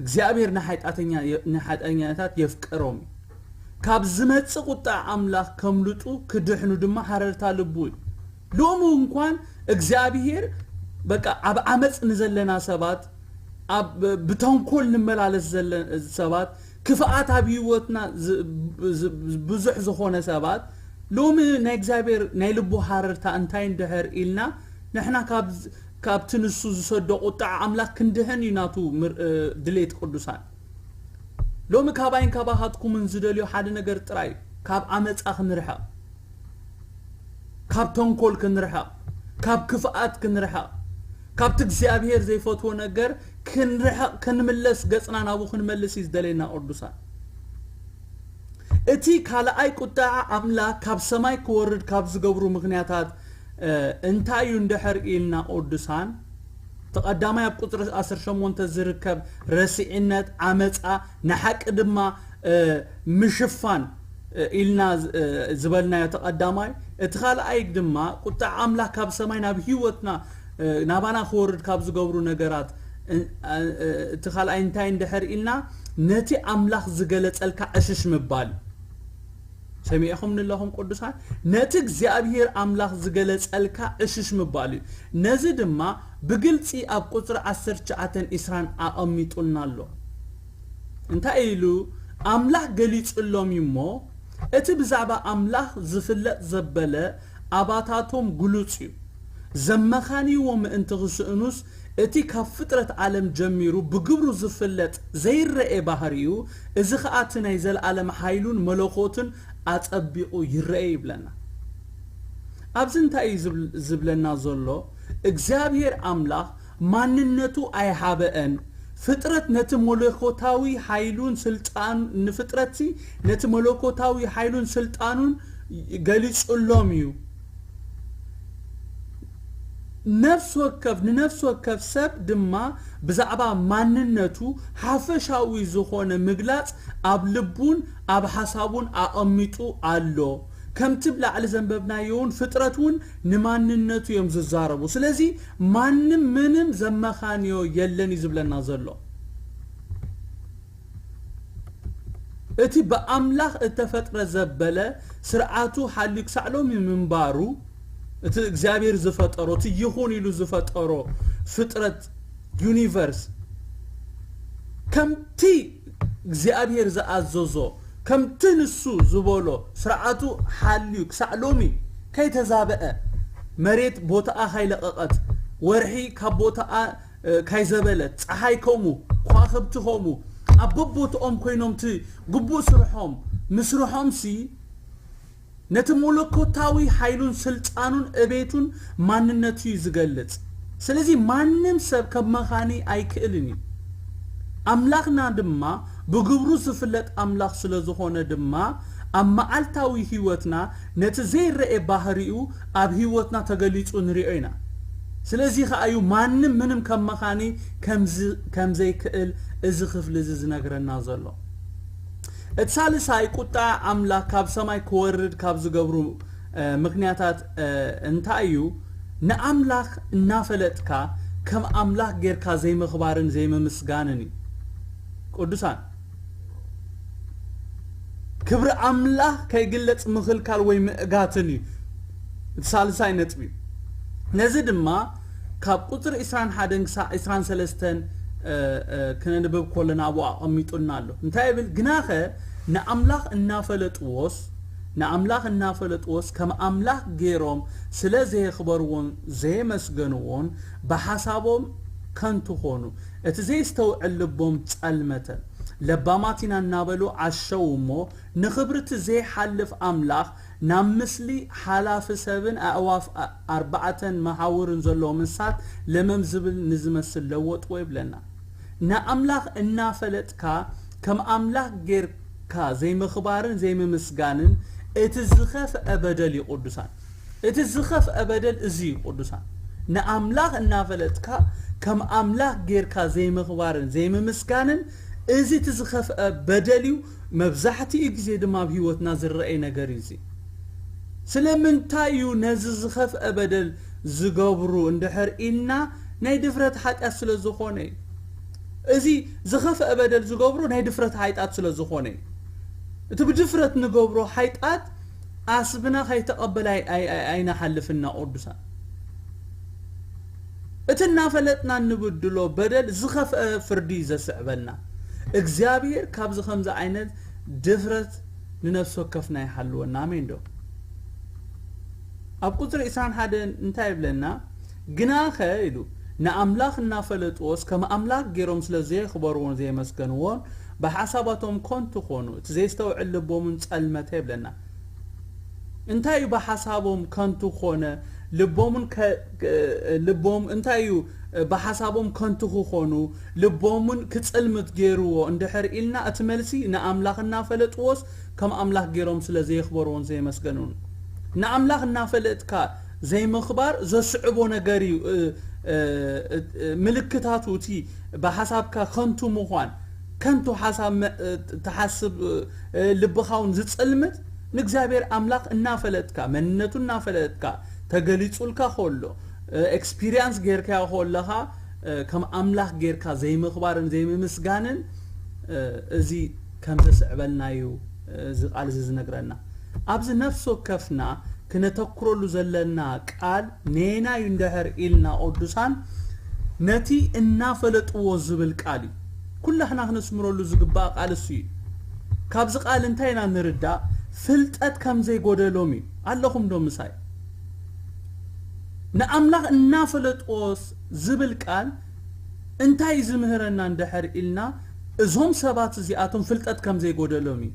እግዚኣብሔር ንሓጢኣተኛ-፣ ንሓጢኣተኛታት የፍቅሮም እዩ። ካብ ዝመጽእ ቁጣ ኣምላኽ ከምልጡ ክድሕኑ ድማ ሃረርታ ልቡ እዩ። ሎሚ እንኳን እግዚኣብሔር በቃ ኣብ ዓመጽ ንዘለና ሰባት፣ ኣብ ብተንኮል ንመላለስ ዘለ-፣ ሰባት፣ ክፍኣት ኣብ ህይወትና ዝ-፣ ዝ-፣ ብዙሕ ዝኾነ ሰባት ሎሚ ናይ እግዚኣብሔር ናይ ልቡ ሃረርታ እንታይ እንድሕር ኢልና ንሕና ካብ፣ ካብቲ ንሱ ዝሰዶ ቁጣ ኣምላኽ ክንድሕን እዩ ናቱ ምር-፣ እ፣ ድሌት ቅዱሳን። ሎሚ ካባይን ካባኻትኩምን ዝደልዮ ሓደ ነገር ጥራይ እዩ። ካብ ዓመጻ ክንርሕቕ፣ ካብ ተንኮል ክንርሕቕ፣ ካብ ክፍኣት ክንርሕቕ፣ ካብቲ እግዚኣብሔር ዘይፈትዎ ነገር ክንርሕቕ፣ ክንምለስ፣ ገጽና ናብኡ ክንመልስ እዩ ዝደልየና ቅዱሳን። እቲ ካልኣይ ቁጣ ኣምላኽ ካብ ሰማይ ክወርድ ካብ ዝገብሩ ምኽንያታት፣ እ፣ እንታይ እዩ እንድሕር ኢልና ቅዱሳን፣ እቲ ቀዳማይ ኣብ ቁጽሪ ዓሰርተ ሸሞንተ ዝርከብ ረሲዕነት፣ ዓመጻ፣ ንሓቂ ድማ፣ እ፣ ምሽፋን፣ እ፣ ኢልና ዝ-፣ እ፣ ዝበልናዮ እቲ ቀዳማይ። እቲ ካልኣይ ድማ ቁጣ ኣምላኽ ካብ ሰማይ ናብ ህይወትና፣ እ፣ ናባና ክወርድ ካብ ዝገብሩ ነገራት፣ እ፣ እ፣ እቲ ካልኣይ እንታይ እንድሕር ኢልና፣ ነቲ ኣምላኽ ዝገለጸልካ ዕሽሽ ምባል። ሰሚዕኹም ንለኹም ቅዱሳን፣ ነቲ እግዚኣብሔር ኣምላኽ ዝገለጸልካ ዕሽሽ ምባል እዩ። ነዚ ድማ ብግልጺ ኣብ ቁጽሪ ዓሰርተ ትሽዓተን ዕስራን ኣቐሚጡልና ኣሎ። እንታይ ኢሉ? ኣምላኽ ገሊጹሎም እዩ እሞ፣ እቲ ብዛዕባ ኣምላኽ ዝፍለጥ ዘበለ ኣባታቶም ግሉጽ እዩ። ዘመኻንይዎ ምእንቲ ክስእኑስ፣ እቲ ካብ ፍጥረት ዓለም ጀሚሩ ብግብሩ ዝፍለጥ ዘይረኤ ባህሪኡ፣ እዚ ኸኣ እቲ ናይ ዘለኣለም ሓይሉን መለኮቱን ኣጸቢቑ ይረኤ ይብለና። ኣብዚ እንታይ እዩ ዝብል-፣ ዝብለና ዘሎ? እግዚኣብሔር ኣምላኽ ማንነቱ ኣይሃበአን። ፍጥረት ነቲ መለኮታዊ ሓይሉን ስልጣን-፣ ንፍጥረትሲ ነቲ መለኮታዊ ሓይሉን ስልጣኑን ገሊጹሎም እዩ። ነፍሲ ወከፍ፣ ንነፍሲ ወከፍ ሰብ ድማ ብዛዕባ ማንነቱ ሓፈሻዊ ዝኾነ ምግላጽ ኣብ ልቡን ኣብ ሓሳቡን ኣቐሚጡ ኣሎ። ከምቲ ብላዕሊ ዘንበብናዮ እውን፣ ፍጥረት እውን ንማንነቱ እዮም ዝዛረቡ። ስለዚ ማንም ምንም ዘመኻንዮ የለን እዩ ዝብለና ዘሎ። እቲ ብኣምላኽ እተፈጥረ ዘበለ ስርዓቱ ሓልዩ ክሳዕ ሎሚ ምንባሩ፣ እቲ እግዚኣብሔር ዝፈጠሮ፣ እቲ ይኹን ኢሉ ዝፈጠሮ ፍጥረት፣ ዩኒቨርስ፣ ከምቲ እግዚኣብሔር ዝኣዘዞ፣ ከምቲ ንሱ ዝበሎ ስርዓቱ ሓልዩ ክሳዕ ሎሚ ከይተዛበአ፣ መሬት ቦታኣ ካይለቐቐት፣ ወርሒ ካብ ቦታኣ፣ እ፣ ካይዘበለት፣ ጸሓይ ከምኡ፣ ከዋኽብቲ ከምኡ፣ ኣብ በቦትኦም ኮይኖም እቲ ግቡእ ስርሖም ምስርሖምሲ፣ ነቲ መለኮታዊ ሓይሉን ስልጣኑን እቤቱን ማንነቱ እዩ ዝገልጽ። ስለዚ ማንም ሰብ ከመኻኒ ኣይክእልን እዩ። ኣምላኽና ድማ ብግብሩ ዝፍለጥ ኣምላኽ ስለ ዝኾነ ድማ ኣብ መዓልታዊ ህይወትና ነቲ ዘይረኤ ባህሪኡ ኣብ ህይወትና ተገሊጹ ንሪኦ ኢና። ስለዚ ከኣ እዩ ማንም ምንም ከመኻኒ ከምዚ ከም ዘይክእል እዚ ክፍሊ እዚ ዝነግረና ዘሎ። እቲ ሳልሳይ ቁጣ ኣምላኽ ካብ ሰማይ ክወርድ ካብ ዝገብሩ ምክንያታት እንታይ እዩ? ንኣምላኽ እናፈለጥካ ከም ኣምላኽ ጌርካ ዘይምኽባርን ዘይምምስጋንን እዩ። ቅዱሳን፣ ክብሪ ኣምላኽ ከይግለጽ ምኽልካል ወይ ምእጋትን እዩ። እቲ ሳልሳይ ነጥቢ እዩ። ነዚ ድማ ካብ ቁጽሪ ዕስራን ሓደን ክሳዕ ዕስራን ሰለስተን ክነንብብ ከለና ኣብኡ ኣቐሚጡልና ኣሎ። እንታይ ይብል? ግናኸ ንኣምላኽ እናፈለጥዎስ ንኣምላኽ እናፈለጥዎስ ከም ኣምላኽ ገይሮም ስለ ዘየኽበርዎን ዘየመስገንዎን ብሓሳቦም ከንቱ ኾኑ። እቲ ዘይስተውዕል ልቦም ጸልመተ። ለባማት ኢና እናበሉ ዓሸው እሞ ንኽብሪ እቲ ዘይሓልፍ ኣምላኽ ናብ ምስሊ ሓላፊ ሰብን ኣእዋፍ ኣርባዕተን መሃውርን ዘለዎ እንስሳት ለመም ዝብል ንዝመስል ለወጥዎ ይብለና። ንኣምላኽ እናፈለጥካ ከም ኣምላኽ ጌርካ ዘይምኽባርን ዘይምምስጋንን እቲ ዝኸፍአ በደል እዩ ቅዱሳን። እቲ ዝኸፍአ በደል እዚ እዩ ቅዱሳን። ንኣምላኽ እናፈለጥካ ከም ኣምላኽ ጌርካ ዘይምኽባርን ዘይምምስጋንን እዚ እቲ ዝኸፍአ በደል እዩ። መብዛሕትኡ ግዜ ድማ ኣብ ህይወትና ዝረኣይ ነገር እዩ እዚ። ስለምንታይ እዩ ነዚ ዝኸፍአ በደል ዝገብሩ እንድሕር ኢልና ናይ ድፍረት ሓጢኣት ስለ ዝኾነ እዩ። እዚ ዝኸፍአ በደል ዝገብሩ ናይ ድፍረት ሓጢኣት ስለ ዝኾነ እዩ። እቲ ብድፍረት ንገብሮ ሓጢኣት ኣስብና ከይተቐበለ ኣይንሓልፍና ቅዱሳን። እቲ እናፈለጥና እንብድሎ በደል ዝኸፍአ ፍርዲ እዩ ዘስዕበልና። እግዚኣብሔር ካብዚ ከምዚ ዓይነት ድፍረት ንነፍሲ ወከፍና ይሓልወና። ኣሜን ዶ? ኣብ ቁፅሪ ዕስራን ሓደን እንታይ ይብለና? ግናኸ ኢሉ ንኣምላኽ እናፈለጥዎስ ከም ኣምላኽ ገይሮም ስለ ዘየኽበርዎን ዘየመስገንዎን ብሓሳባቶም ከንቱ ኾኑ፣ እቲ ዘይስተውዕል ልቦምን ጸልመተ ይብለና። እንታይ እዩ ብሓሳቦም ከንቱ ኾነ? ልቦምን ከ- ልቦም እንታይ እዩ ብሓሳቦም ከንቱ ክኾኑ ልቦምን ክጽልምት ገይርዎ እንድሕር ኢልና እቲ መልሲ ንኣምላኽ እናፈለጥዎስ ከም ኣምላኽ ገይሮም ስለ ዘየኽበርዎን ዘየመስገንዎን። ንኣምላኽ እናፈለጥካ ዘይምኽባር ዘስዕቦ ነገር እዩ። ምልክታቱ እቲ ብሓሳብካ ከንቱ ምዃን፣ ከንቱ ሓሳብ ትሓስብ፣ ልብኻ እውን ዝጽልምት ንእግዚኣብሔር ኣምላኽ እናፈለጥካ መንነቱ እናፈለጥካ ተገሊጹልካ ከሎ ኤክስፒሪያንስ ጌርካዮ ከለኻ ከም ኣምላኽ ጌርካ ዘይምኽባርን ዘይምምስጋንን እዚ ከም ዘስዕበልና እዩ እዚ ቃል እዚ ዝነግረና። ኣብዚ ነፍሲ ወከፍና ክነተኩረሉ ዘለና ቃል ኔና እዩ እንድሕር ኢልና ቅዱሳን ነቲ እናፈለጥዎ ዝብል ቃል እዩ። ኩላህና ክነስምረሉ ዝግባእ ቃል እሱ እዩ። ካብዚ ቃል እንታይ ኢና ንርዳእ? ፍልጠት ከም ዘይጎደሎም እዩ። ኣለኹም ዶ ምሳይ? ንኣምላኽ እናፈለጥዎስ ዝብል ቃል እንታይ እዩ ዝምህረና እንድሕር ኢልና እዞም ሰባት እዚኣቶም ፍልጠት ከም ዘይጎደሎም እዩ።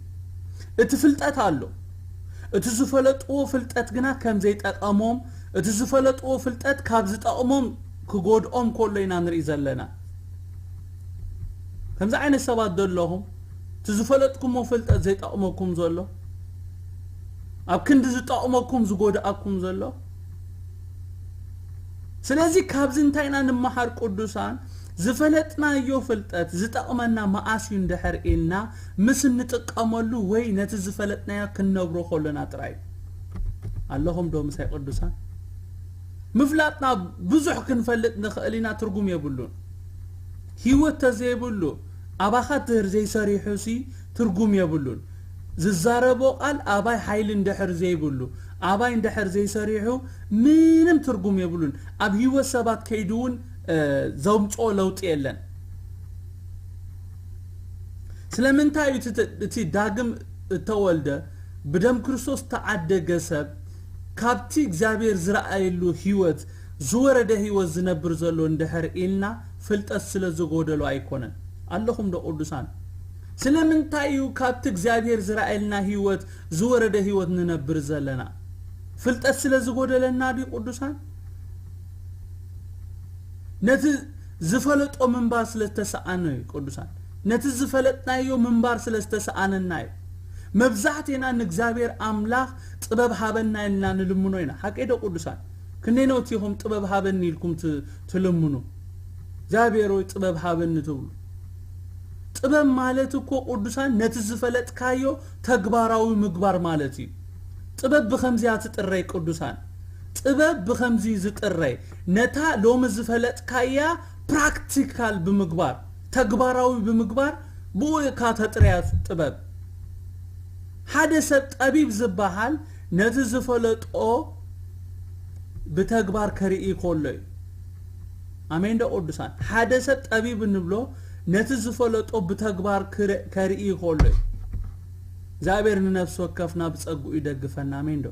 እቲ ፍልጠት ኣሎ። እቲ ዝፈለጥዎ ፍልጠት ግና ከም ዘይጠቐሞም፣ እቲ ዝፈለጥዎ ፍልጠት ካብ ዝጠቕሞም ክጎድኦም ከሎ ኢና ንርኢ ዘለና። ከምዚ ዓይነት ሰባት ዶ ኣለኹም? እቲ ዝፈለጥኩሞ ፍልጠት ዘይጠቕመኩም ዘሎ፣ ኣብ ክንዲ ዝጠቕመኩም ዝጎድኣኩም ዘሎ። ስለዚ ካብዚ እንታይ ኢና ንመሃር ቅዱሳን? ዝፈለጥናዮ ፍልጠት ዝጠቕመና መኣስ እዩ እንድሕር ኢልና ምስ እንጥቀመሉ ወይ ነቲ ዝፈለጥናዮ ክንነብሮ ከሎና ጥራይ እዩ። ኣለኹም ዶ ምሳይ ቅዱሳን? ምፍላጥና ብዙሕ ክንፈልጥ ንኽእል ኢና፣ ትርጉም የብሉን። ህይወት ተዘይብሉ ኣባኻ ድህር ዘይሰሪሑ ሲ ትርጉም የብሉን። ዝዛረቦ ቃል ኣባይ ሓይሊ እንድሕር ዘይብሉ ኣባይ እንድሕር ዘይሰሪሑ ምንም ትርጉም የብሉን። ኣብ ህይወት ሰባት ከይዱ እውን ዘምፅኦ ለውጢ የለን። ስለምንታይ እዩ እቲ ዳግም እተወልደ ብደም ክርስቶስ ተዓደገ ሰብ ካብቲ እግዚኣብሔር ዝረኣየሉ ህይወት ዝወረደ ህይወት ዝነብር ዘሎ እንድሕር ኢልና ፍልጠት ስለ ዝጎደሎ ኣይኮነን። ኣለኹም ዶ ቅዱሳን? ስለምንታይ እዩ ካብቲ እግዚኣብሔር ዝረኣየልና ህይወት ዝወረደ ህይወት ንነብር ዘለና? ፍልጠት ስለ ዝጎደለና ድዩ ቅዱሳን? ነቲ ዝፈለጦ ምንባር ስለ ዝተሰኣነ እዩ ቅዱሳን። ነቲ ዝፈለጥናዮ ምንባር ስለ ዝተሰኣነና እዩ። መብዛሕቴና ንእግዚኣብሔር ኣምላኽ ጥበብ ሃበና ኢልና ንልምኖ ኢና። ሓቀይ ዶ ቅዱሳን? ክንደይ ነውቲኹም ጥበብ ሃበኒ ኢልኩም ት-፣ ትልምኑ? እግዚኣብሔር ወይ ጥበብ ሃበኒ ትብሉ? ጥበብ ማለት እኮ ቅዱሳን ነቲ ዝፈለጥካዮ ተግባራዊ ምግባር ማለት እዩ። ጥበብ ብኸምዚያ ትጥረይ ቅዱሳን። ጥበብ ብኸምዚ ዝጥረይ፣ ነታ ሎሚ ዝፈለጥካያ ፕራክቲካል ብምግባር፣ ተግባራዊ ብምግባር፣ ብኡ እካ ተጥረያ ጥበብ። ሓደ ሰብ ጠቢብ ዝበሃል ነቲ ዝፈለጦ ብተግባር ከርኢ ከሎ እዩ። ኣሜን ዶ ቅዱሳን? ሓደ ሰብ ጠቢብ እንብሎ ነቲ ዝፈለጦ ብተግባር ክረ-፣ ከርኢ ከሎ እዩ። እግዚኣብሔር ንነፍሲ ወከፍና ብጸግኡ ይደግፈና። ኣሜን ዶ?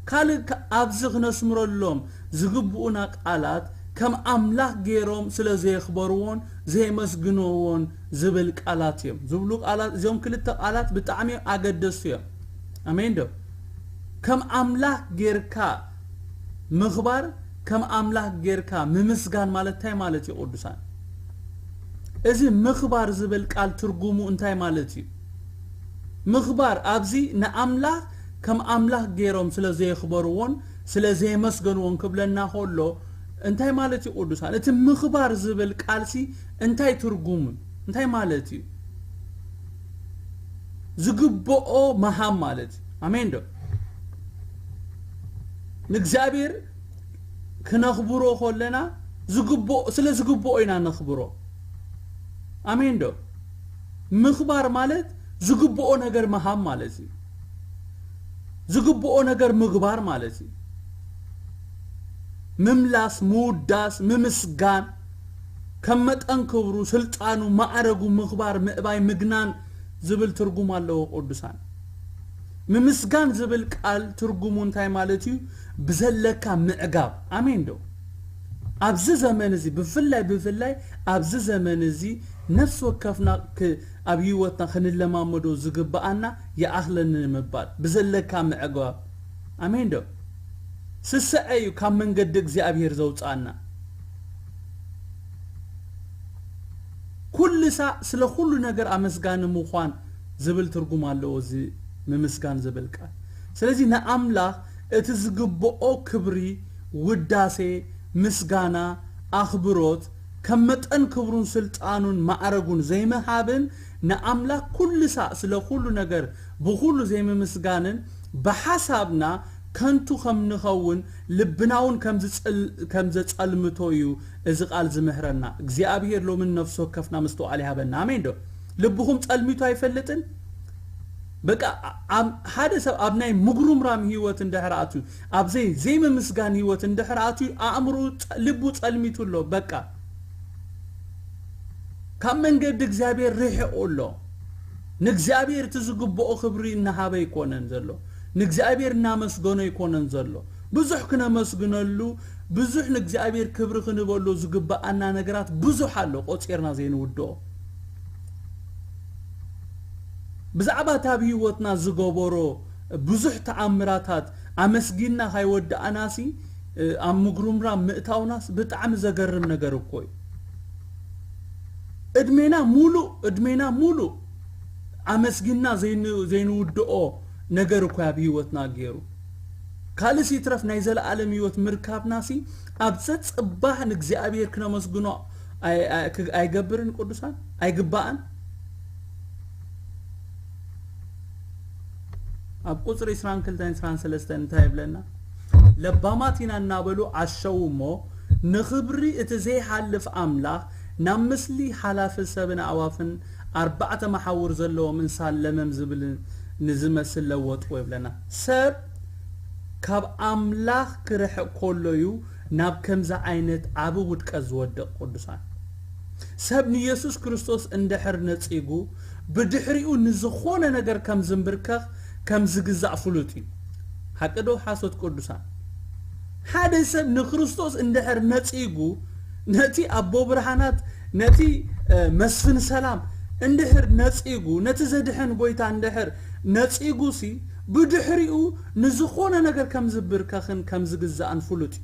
ካልእ ከ-፣ ኣብዚ ክነስምረሎም ዝግብኡና ቃላት ከም ኣምላኽ ገይሮም ስለ ዘየኽበርዎን ዘየመስግንዎን ዝብል ቃላት እዮም። ዝብሉ ቃላት፣ እዚኦም ክልተ ቃላት ብጣዕሚ ኣገደስቲ እዮም። ኣሜን ዶ? ከም ኣምላኽ ጌርካ ምኽባር፣ ከም ኣምላኽ ጌርካ ምምስጋን ማለት እንታይ ማለት እዩ ቅዱሳን? እዚ ምኽባር ዝብል ቃል ትርጉሙ እንታይ ማለት እዩ? ምኽባር ኣብዚ ንኣምላኽ ከም ኣምላኽ ገይሮም ስለ ዘየኽበርዎን ስለ ዘየመስገንዎን ክብለና ከሎ እንታይ ማለት እዩ ቅዱሳን? እቲ ምኽባር ዝብል ቃልሲ እንታይ ትርጉሙ? እንታይ ማለት እዩ? ዝግብኦ ምሃብ ማለት እዩ። ኣሜን ዶ? ንእግዚኣብሔር ክነኽብሮ ከለና ዝግብኦ፣ ስለ ዝግብኦ ኢና ነኽብሮ። ኣሜን ዶ? ምኽባር ማለት ዝግብኦ ነገር ምሃብ ማለት እዩ። ዝግብኦ ነገር ምግባር ማለት እዩ። ምምላስ፣ ምውዳስ፣ ምምስጋን፣ ከም መጠን ክብሩ፣ ስልጣኑ፣ ማዕረጉ ምኽባር፣ ምእባይ፣ ምግናን ዝብል ትርጉም ኣለዎ ቅዱሳን። ምምስጋን ዝብል ቃል ትርጉሙ እንታይ ማለት እዩ? ብዘለካ ምዕጋብ። ኣሜን ዶ? ኣብዚ ዘመን እዚ ብፍላይ፣ ብፍላይ ኣብዚ ዘመን እዚ ነፍሲ ወከፍና ክ-፣ ኣብ ህይወትና ክንለማመዶ ዝግብኣና ይኣኽለኒ ንምባል፣ ብዘለካ ምዕጋብ። ኣሜን ዶ? ስስዐ እዩ ካብ መንገዲ እግዚኣብሔር ዘውፅኣና። ኩሉ ሳዕ ስለ ኩሉ ነገር ኣመስጋኒ ምዃን ዝብል ትርጉም ኣለዎ እዚ ምምስጋን ዝብል ቃል። ስለዚ ንኣምላኽ እቲ ዝግብኦ ክብሪ፣ ውዳሴ፣ ምስጋና፣ ኣኽብሮት፣ ከም መጠን ክብሩን ስልጣኑን ማዕረጉን ዘይምሃብን፣ ንኣምላኽ ኩሉ ሳዕ ስለ ኩሉ ነገር ብኹሉ ዘይምምስጋንን፣ ብሓሳብና ከንቱ ከም ንኸውን ልብና እውን ከም ዝጸል-፣ ከም ዘጸልምቶ እዩ እዚ ቃል ዝምህረና። እግዚኣብሔር ሎምን ነፍሲ ወከፍና ምስትውዓል ይሃበና። ኣሜን ዶ? ልብኹም ጸልሚቱ ኣይፈልጥን? በቃ፣ ኣብ፣ ሓደ ሰብ ኣብ ናይ ምጉርምራም ህይወት እንድሕር ኣትዩ፣ ኣብ ዘይ-፣ ዘይምምስጋን ህይወት እንድሕር ኣትዩ፣ ኣእምሮ ጸ-፣ ልቡ ጸልሚቱ ኣሎ። በቃ፣ ካብ መንገዲ እግዚኣብሔር ርሒቑ ኣሎ። ንእግዚኣብሔር እቲ ዝግብኦ ክብሪ እናሃበ ኣይኮነን ዘሎ። ንእግዚኣብሔር እናመስገኖ ኣይኮነን ዘሎ። ብዙሕ ክነመስግነሉ፣ ብዙሕ ንእግዚኣብሔር ክብሪ ክንበሎ ዝግብኣና ነገራት ብዙሕ ኣሎ፣ ቆጺርና ዘይንውድኦ። ብዛዕባ እቲ ኣብ ህይወትና ዝገበሮ ብዙሕ ተኣምራታት ኣመስጊንና ካይወዳእናሲ፣ እ፣ ኣብ ምጉርምራም ምእታውናስ ብጣዕሚ ዘገርም ነገር እኮ እዩ። እድሜና ሙሉእ፣ እድሜና ሙሉእ ኣመስጊንና ዘይን-፣ ዘይንውድኦ ነገር እኮ ኣብ ህይወትና ገይሩ። ካልእሲ ይትረፍ ናይ ዘለኣለም ህይወት ምርካብናሲ ኣብ ዘጽባሕ ንእግዚኣብሔር ክነመስግኖ ኣይ-፣ ኣይ-፣ ክግ-፣ ኣይገብርን ቅዱሳን? ኣይግባእን? ኣብ ቁጽሪ ዕስራን ክልተን ዕስራን ሰለስተን እንታይ ይብለና? ለባማት ኢና እናበሉ ዓሸዉ እሞ፣ ንኽብሪ እቲ ዘይሓልፍ ኣምላኽ ናብ ምስሊ ሓላፊ ሰብን ኣዕዋፍን ኣርባዕተ መሓውር ዘለዎም እንሳን ለመም ዝብል ንዝመስል ለወጥዎ ይብለና። ሰብ ካብ ኣምላኽ ክርሕቕ ከሎ እዩ ናብ ከምዚ ዓይነት ዓቢ ውድቀት ዝወድቕ ቅዱሳን። ሰብ ንየሱስ ክርስቶስ እንድሕር ነጺጉ፣ ብድሕሪኡ ንዝኾነ ነገር ከም ዝምብርከኽ፣ ከም ዝግዛእ ፍሉጥ እዩ። ሓቂ ዶ ሓሶት ቅዱሳን? ሓደ ሰብ ንክርስቶስ እንድሕር ነጺጉ፣ ነቲ ኣቦ ብርሃናት፣ ነቲ፣ እ፣ መስፍን ሰላም እንድሕር ነጺጉ፣ ነቲ ዘድሕን ጎይታ እንድሕር ነጺጉሲ፣ ብድሕሪኡ ንዝኾነ ነገር ከም ዝብርከኽን ከም ዝግዛእን ፍሉጥ እዩ።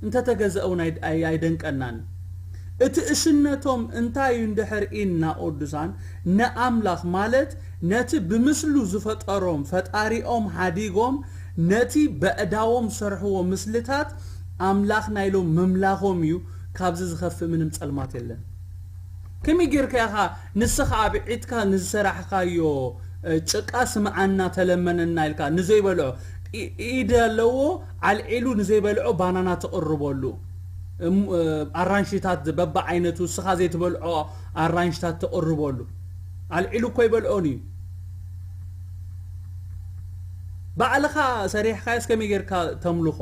እንተተገዘአ እውን ኣይ-፣ ኣይ-፣ ኣይደንቀናን። እቲ እሽነቶም እንታይ እዩ እንድሕር ኢልና ቅዱሳን፣ ንኣምላኽ ማለት ነቲ ብምስሉ ዝፈጠሮም ፈጣሪኦም ሓዲጎም ነቲ በእዳዎም ዝሰርሕዎ ምስልታት ኣምላኽና ኢሎም ምምላኾም እዩ። ካብዚ ዝኸፍእ ምንም ጸልማት የለን። ከመይ ጌርካ ኢኻ ንስኻ ኣብ ዒድካ ንዝሰራሕካዮ ጭቃ ስምዓና ተለመነና ኢልካ ንዘይበልዖ ኢድ ኣለዎ ኣልዒሉ ንዘይበልዖ ባናና ትቕርበሉ፣ ኣራንሽታት በብዓይነቱ እስኻ ዘይትበልዖ ኣራንሽታት ትቕርበሉ። ኣልዒሉ እኮ ይበልዖን እዩ። ባዕልኻ ሰሪሕካዮስ ከመይ ጌርካ ተምልኾ?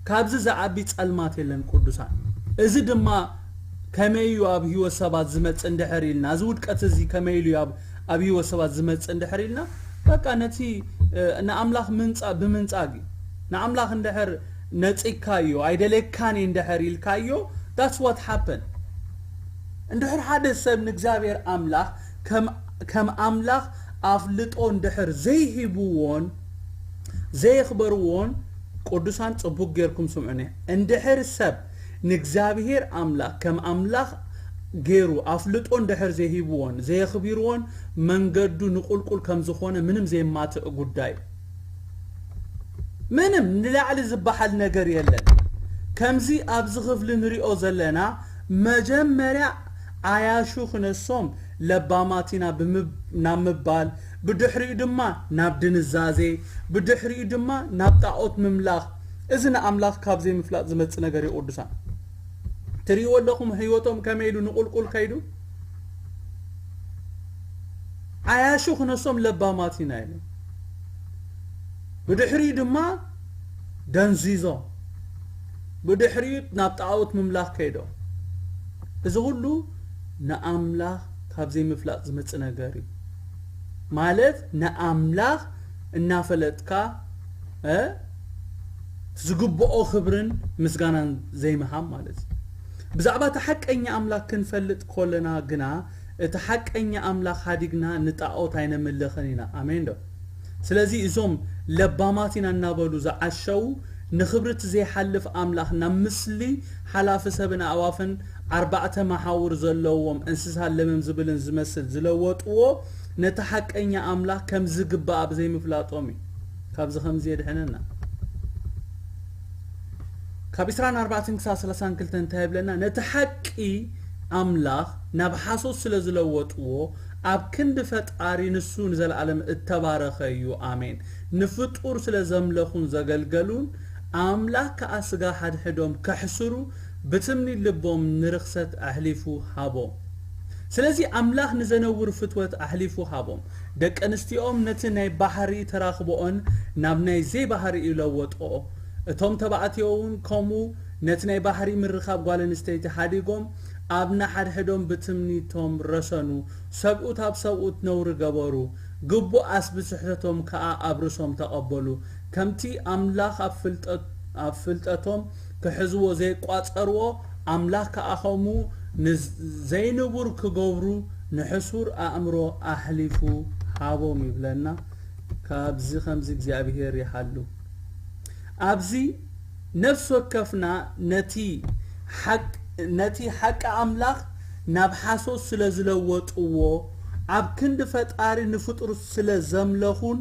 ካብዚ ዝዓቢ ጸልማት የለን ቅዱሳን። እዚ ድማ ከመይ እዩ ኣብ ህይወት ሰባት ዝመጽእ እንድሕር ኢልና፣ እዚ ውድቀት እዚ ከመይ ኢሉ ኣብ ኣብ ህይወት ሰባት ዝመጽእ እንድሕር ኢልና፣ በቃ ነቲ ንኣምላኽ ምንጻ ብምንጻግ እዩ። ንኣምላኽ እንድሕር ነጺግካዮ፣ ኣይደለካን እንድሕር ኢልካዮ፣ that's what happened። እንድሕር ሓደ ሰብ ንእግዚኣብሔር ኣምላኽ ከም ኣምላኽ ኣፍልጦ እንድሕር ዘይሂብዎን ዘየኽበርዎን፣ ቅዱሳን ጽቡቅ ጌርኩም ስምዑኒ። እንድሕር ሰብ ንእግዚኣብሔር ኣምላኽ ከም ኣምላኽ ገይሩ ኣፍልጦ እንድሕር ዘይሂብዎን ዘየኽቢርዎን መንገዱ ንቁልቁል ከም ዝኾነ ምንም ዘየማትእ ጉዳይ እዩ። ምንም ንላዕሊ ዝበሃል ነገር የለን። ከምዚ ኣብዚ ክፍሊ ንሪኦ ዘለና መጀመርያ ዓያሹ ክነሶም ለባማት ኢና ናብ ምባል፣ ብድሕሪኡ ድማ ናብ ድንዛዜ፣ ብድሕሪኡ ድማ ናብ ጣዖት ምምላኽ። እዚ ንኣምላኽ ካብ ዘይምፍላጥ ዝመጽእ ነገር እዩ ቅዱሳን። ትርእይዎ ኣለኹም ህይወቶም ከመይ ኢሉ ንቁልቁል ከይዱ። ዓያሹ ክነሶም ለባማት ኢና ኢሎም። ብድሕሪኡ ድማ ደንዚዞም። ብድሕሪኡ ናብ ጣዖት ምምላኽ ከይዶም። እዚ ኩሉ ንኣምላኽ ካብ ዘይምፍላጥ ዝመጽእ ነገር እዩ። ማለት ንኣምላኽ እናፈለጥካ ዝግብኦ ክብርን ምስጋናን ዘይምሃብ ማለት እዩ። ብዛዕባ እቲ ሓቀኛ ኣምላኽ ክንፈልጥ ከለና ግና እቲ ሓቀኛ ኣምላኽ ሓዲግና ንጣዖት ኣይነምልኽን ኢና። ኣሜን ዶ? ስለዚ እዞም ለባማት ኢና እናበሉ ዝዓሸዉ ንኽብሪ እቲ ዘይሓልፍ ኣምላኽ ናብ ምስሊ ሓላፊ ሰብን ኣዕዋፍን ኣርባዕተ መሓውር ዘለዎም እንስሳ ለመም ዝብልን ዝመስል ዝለወጥዎ ነቲ ሓቀኛ ኣምላኽ ከም ዝግባእ ብዘይምፍላጦም እዩ። ካብዚ ከምዚ የድሕነና። ካብ ዕስራን ኣርባዕተን ክሳብ ሰላሳን ክልተን እንታይ ይብለና? ነቲ ሓቂ ኣምላኽ ናብ ሓሶት ስለ ዝለወጥዎ ኣብ ክንዲ ፈጣሪ ንሱ ንዘለኣለም እተባረኸ እዩ። ኣሜን። ንፍጡር ስለ ዘምለኹን ዘገልገሉን ኣምላኽ ከኣ ስጋ ሓድሕዶም ከሕስሩ ብትምኒት ልቦም ንርኽሰት ኣሕሊፉ ሃቦም። ስለዚ ኣምላኽ ንዘነውር ፍትወት ኣሕሊፉ ሃቦም። ደቂ ኣንስትዮኦም ነቲ ናይ ባሕሪ ተራኽቦኦን ናብ ናይ ዘይባህሪ ይለወጥኦ። እቶም ተባዕትዮ እውን ከምኡ ነቲ ናይ ባሕሪ ምርኻብ ጓል ኣንስተይቲ ሓዲጎም ኣብ ንሓድሕዶም ብትምኒቶም ረሰኑ። ሰብኡት ኣብ ሰብኡት ነውሪ ገበሩ። ግቡኣስ ብስሕተቶም ከኣ ኣብ ርእሶም ተቐበሉ። ከምቲ ኣምላኽ ኣብ ፍልጠት ኣብ ፍልጠቶም ክሕዝዎ ዘይቋጸርዎ ኣምላኽ ከኣ ከምኡ ንዘይንቡር ክገብሩ ንሕሱር ኣእምሮ ኣሕሊፉ ሃቦም ይብለና። ካብዚ ከምዚ እግዚኣብሄር ይሓሉ። ኣብዚ ነፍሲ ወከፍና ነቲ ሓቂ ኣምላኽ ናብ ሓሶት ስለ ዝለወጥዎ ኣብ ክንዲ ፈጣሪ ንፍጡር ስለ ዘምለኹን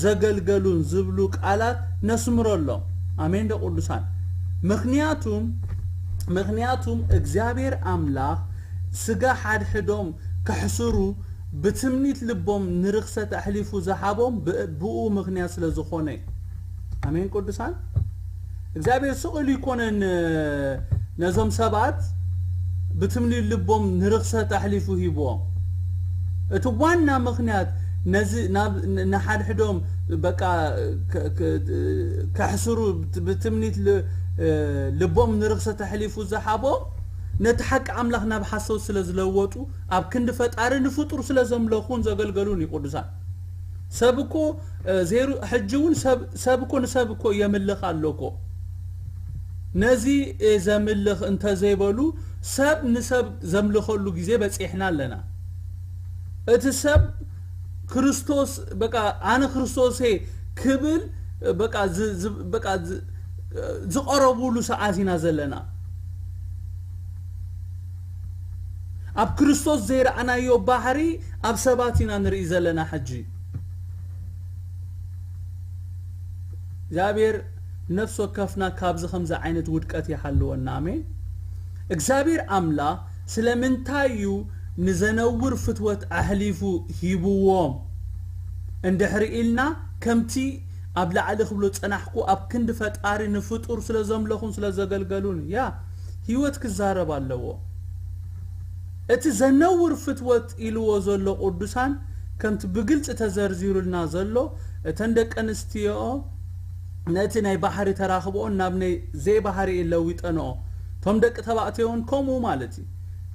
ዘገልገሉን ዝብሉ ቃላት ነስምረሎም። ኣሜን ዶ ቅዱሳን? ምኽንያቱም ምኽንያቱም እግዚኣብሔር ኣምላኽ ስጋ ሓድሕዶም ከሕስሩ ብትምኒት ልቦም ንርኽሰት ኣሕሊፉ ዝሃቦም ብኡ ምኽንያት ስለ ዝኾነ እዩ። ኣሜን ቅዱሳን። እግዚኣብሔር ስቕ ኢሉ ኣይኮነን ነዞም ሰባት ብትምኒት ልቦም ንርኽሰት ኣሕሊፉ ሂብዎም። እቲ ዋና ምኽንያት ነዚ ናብ ንሓድሕዶም በቃ ከሕስሩ ብትምኒት ልቦም ንርኽሰት ኣሕሊፉ ዝሃቦም ነቲ ሓቂ ኣምላኽ ናብ ሓሶት ስለ ዝለወጡ ኣብ ክንዲ ፈጣሪ ንፍጡር ስለ ዘምለኹን ዘገልገሉን እዩ ቅዱሳን። ሰብ እኮ ዘይሩ ሕጂ እውን ሰብ እኮ ንሰብ እኮ የምልኽ ኣሎ እኮ። ነዚ ዘምልኽ እንተዘይበሉ ሰብ ንሰብ ዘምልኸሉ ግዜ በጺሕና ኣለና። እቲ ሰብ ክርስቶስ በቃ ኣነ ክርስቶስ ክብል በቃ በቃ ዝቐረቡሉ ሰዓት ኢና ዘለና። ኣብ ክርስቶስ ዘይረኣናዮ ባህሪ ኣብ ሰባት ኢና ንርኢ ዘለና። ሕጂ እግዚኣብሔር ነፍሲ ወከፍና ካብዚ ከምዚ ዓይነት ውድቀት ይሓልወና። ኣሜን። እግዚኣብሔር ኣምላኽ ስለምንታይ እዩ ንዘነውር ፍትወት ኣሕሊፉ ሂብዎም? እንድሕሪ ኢልና፣ ከምቲ ኣብ ላዕሊ ክብሎ ጸናሕኩ፣ ኣብ ክንዲ ፈጣሪ ንፍጡር ስለ ዘምለኹን ስለ ዘገልገሉን፣ ያ፣ ህይወት ክዛረብ ኣለዎ። እቲ ዘነውር ፍትወት ኢልዎ ዘሎ ቅዱሳን፣ ከምቲ ብግልጺ ተዘርዚሩልና ዘሎ፣ እተን ደቂ ኣንስትዮ ነቲ ናይ ባሕሪ ተራኽቦኦን ናብ ናይ ዘይባህሪ ለዊጠንኦ። እቶም ደቂ ተባዕትዮ እውን ከምኡ ማለት እዩ።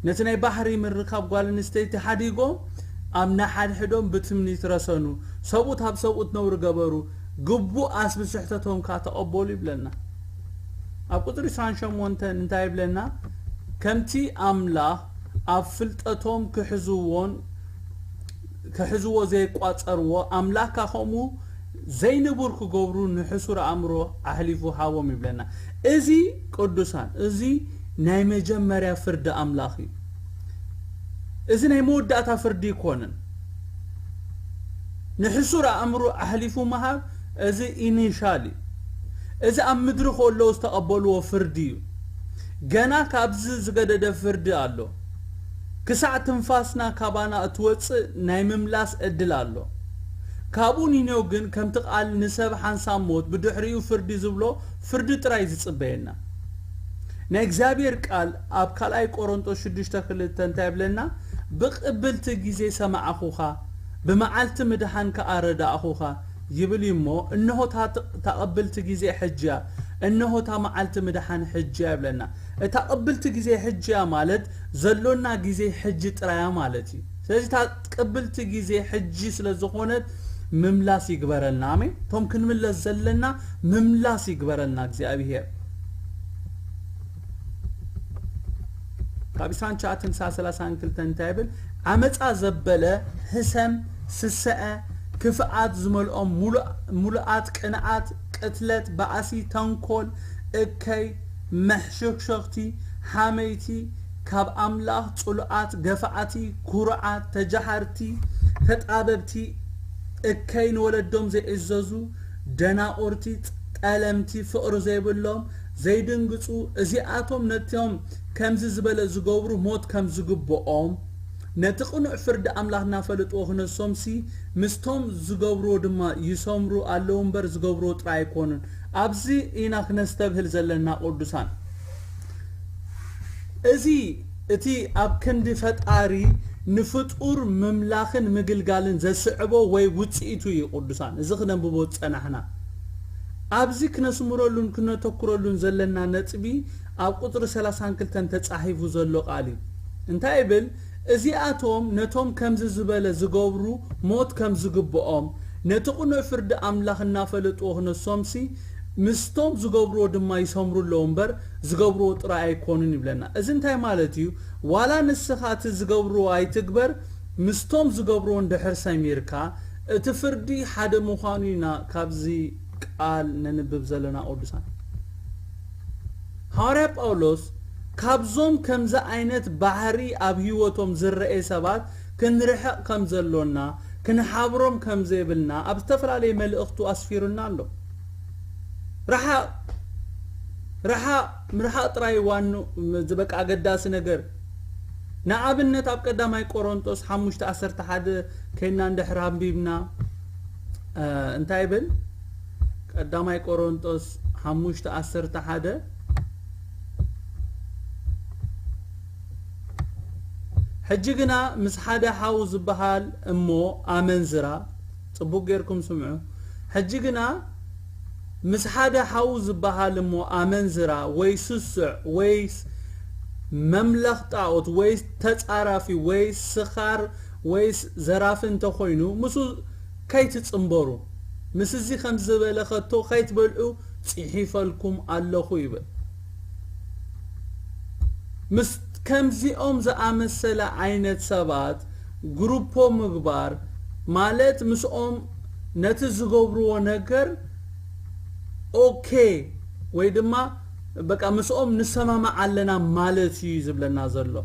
ነቲ ናይ ባሕሪ ምርካብ ጓል ኣንስተይቲ ሓዲጎም ኣብ ነሓድሕዶም ብትምኒት ረሰኑ። ሰብኡት ኣብ ሰብኡት ነውሪ ገበሩ፣ ግቡእ ኣስቢ ስሕተቶም ከኣ ተቐበሉ ይብለና። ኣብ ቁጽሪ ዕስራን ሸሞንተን እንታይ ይብለና? ከምቲ ኣምላኽ ኣብ ፍልጠቶም ክሕዝዎን ክሕዝዎ ዘይቋጸርዎ፣ ኣምላኽ ከኣ ከምኡ ዘይንቡር ክገብሩ ንሕሱር ኣእምሮ ኣሕሊፉ ሃቦም ይብለና። እዚ ቅዱሳን፣ እዚ ናይ መጀመርያ ፍርዲ ኣምላኽ እዩ። እዚ ናይ መወዳእታ ፍርዲ ኣይኮነን። ንሕሱር ኣእምሮ ኣሕሊፉ ምሃብ፣ እዚ ኢኒሻል እዩ። እዚ ኣብ ምድሪ ከለዉ ዝተቐበልዎ ፍርዲ እዩ። ገና ካብዚ ዝገደደ ፍርዲ ኣሎ። ክሳዕ ትንፋስና ካባና እትወጽእ ናይ ምምላስ ዕድል ኣሎ። ካብኡ ንኔው ግን ከምቲ ቃል ንሰብ ሓንሳብ ሞት ብድሕሪኡ ፍርዲ ዝብሎ ፍርዲ ጥራይ ዝጽበየና። ናይ እግዚኣብሔር ቃል ኣብ ካልኣይ ቆሮንጦስ ሽዱሽተ ክልተ እንታይ ይብለና? "ብቕብልቲ ግዜ ሰማዕኹኻ፣ ብመዓልቲ ምድሓን ከኣ ረዳእኹኻ" ይብል እዩ እሞ፣ እንሆ እታ ት-፣ እታ ቅብልቲ ግዜ ሕጂ እያ፣ እንሆ እታ መዓልቲ ምድሓን ሕጂ እያ ይብለና። እታ ቅብልቲ ግዜ ሕጂ እያ ማለት ዘሎና ግዜ ሕጂ ጥራያ ማለት እዩ። ስለዚ እታ ቅብልቲ ግዜ ሕጂ ስለ ዝኾነት ምምላስ ይግበረልና። ኣሜን። እቶም ክንምለስ ዘለና ምምላስ ይግበረልና እግዚኣብሔር። ካብ ዕስራን ትሽዓተን ክሳብ ሰላሳን ክልተን እንታይ ይብል? "ዓመፃ ዘበለ፣ ህሰም፣ ስሰዐ፣ ክፍኣት ዝመልኦም፣ ሙሉ-፣ ሙሉኣት፣ ቅንዓት፣ ቅትለት፣ ባእሲ፣ ተንኮል፣ እከይ፣ መሕሸክሸክቲ፣ ሓመይቲ፣ ካብ ኣምላኽ ጽሉኣት፣ ገፋዕቲ፣ ኩሩዓት፣ ተጃሃርቲ፣ ተጣበብቲ፣ እከይ፣ ንወለዶም ዘይእዘዙ፣ ደናቑርቲ፣ ጠለምቲ፣ ፍቕሪ ዘይብሎም፣ ዘይድንግጹ፣ እዚኣቶም ነቶም ከምዚ ዝበለ ዝገብሩ ሞት ከም ዝግብኦም፣ ነቲ ቅኑዕ ፍርዲ ኣምላኽ እናፈለጥዎ ክነሶምሲ፣ ምስቶም ዝገብርዎ ድማ ይሰምሩ ኣለዉ እምበር፣ ዝገብርዎ ጥራይ ኣይኮኑን። ኣብዚ ኢና ክነስተብህል ዘለና ቅዱሳን። እዚ እቲ ኣብ ክንዲ ፈጣሪ ንፍጡር ምምላኽን ምግልጋልን ዘስዕቦ ወይ ውጽኢቱ እዩ ቅዱሳን። እዚ ክነንብቦ ዝጸናሕና። ኣብዚ ክነስምረሉን ክነተኩረሉን ዘለና ነጥቢ ኣብ ቁጽሪ ሰላሳን ክልተን ተጻሒፉ ዘሎ ቃል እዩ። እንታይ ይብል? እዚኣቶም ነቶም ከምዚ ዝበለ ዝገብሩ ሞት ከም ዝግብኦም፣ ነቲ ቅኑዕ ፍርዲ ኣምላኽ እናፈለጥዎ ክነሶምሲ፣ ምስቶም ዝገብርዎ ድማ ይሰምሩ ኣለዉ እምበር፣ ዝገብርዎ ጥራይ ኣይኮኑን ይብለና። እዚ እንታይ ማለት እዩ? ዋላ ንስኻ እቲ ዝገብርዎ ኣይትግበር፣ ምስቶም ዝገብርዎ እንድሕር ሰሚርካ፣ እቲ ፍርዲ ሓደ ምዃኑ ኢና ካብዚ ቃል ነንብብ ዘለና ቅዱሳን። ሃዋርያ ጳውሎስ ካብዞም ከምዚ ዓይነት ባህሪ ኣብ ህይወቶም ዝረኤ ሰባት ክንርሕቕ ከም ዘሎና፣ ክንሓብሮም ከም ዘይብልና ኣብ ዝተፈላለየ መልእኽቱ ኣስፊሩና ኣሎ። ረሓቕ፣ ረሓቕ፣ ምርሓቕ ጥራይ ዋኑ፣ ም-፣ በቃ ኣገዳሲ ነገር። ንኣብነት ኣብ ቀዳማይ ቆሮንጦስ ሓሙሽተ ዓሰርተ ሓደ ከይና እንድሕር ኣንቢብና፣ እ፣ እንታይ ይብል? ቀዳማይ ቆሮንጦስ ሓሙሽተ ዓሰርተ ሓደ፣ "ሕጂ ግና ምስ ሓደ ሓው ዝበሃል እሞ ኣመንዝራ"፣ ጽቡቕ ጌርኩም ስምዑ። "ሕጂ ግና ምስ ሓደ ሓው ዝበሃል እሞ ኣመንዝራ ወይ ስሱዕ ወይስ መምለኽ ጣዖት ወይስ ተጻራፊ ወይስ ስኻር ወይስ ዘራፊ እንተኾይኑ፣ ምስኡ ከይትጽንበሩ፣ ምስ እዚ ከም ዝበለ ከቶ ከይትበልዑ ጽሒፈልኩም ኣለኹ" ይብል። ምስ ከምዚኦም ዝኣመሰለ ዓይነት ሰባት ግሩፖ ምግባር ማለት ምስኦም ነቲ ዝገብርዎ ነገር ኦኬ ወይ ድማ በቃ ምስኦም ንሰማማዕ ኣለና ማለት እዩ ዝብለና ዘሎ።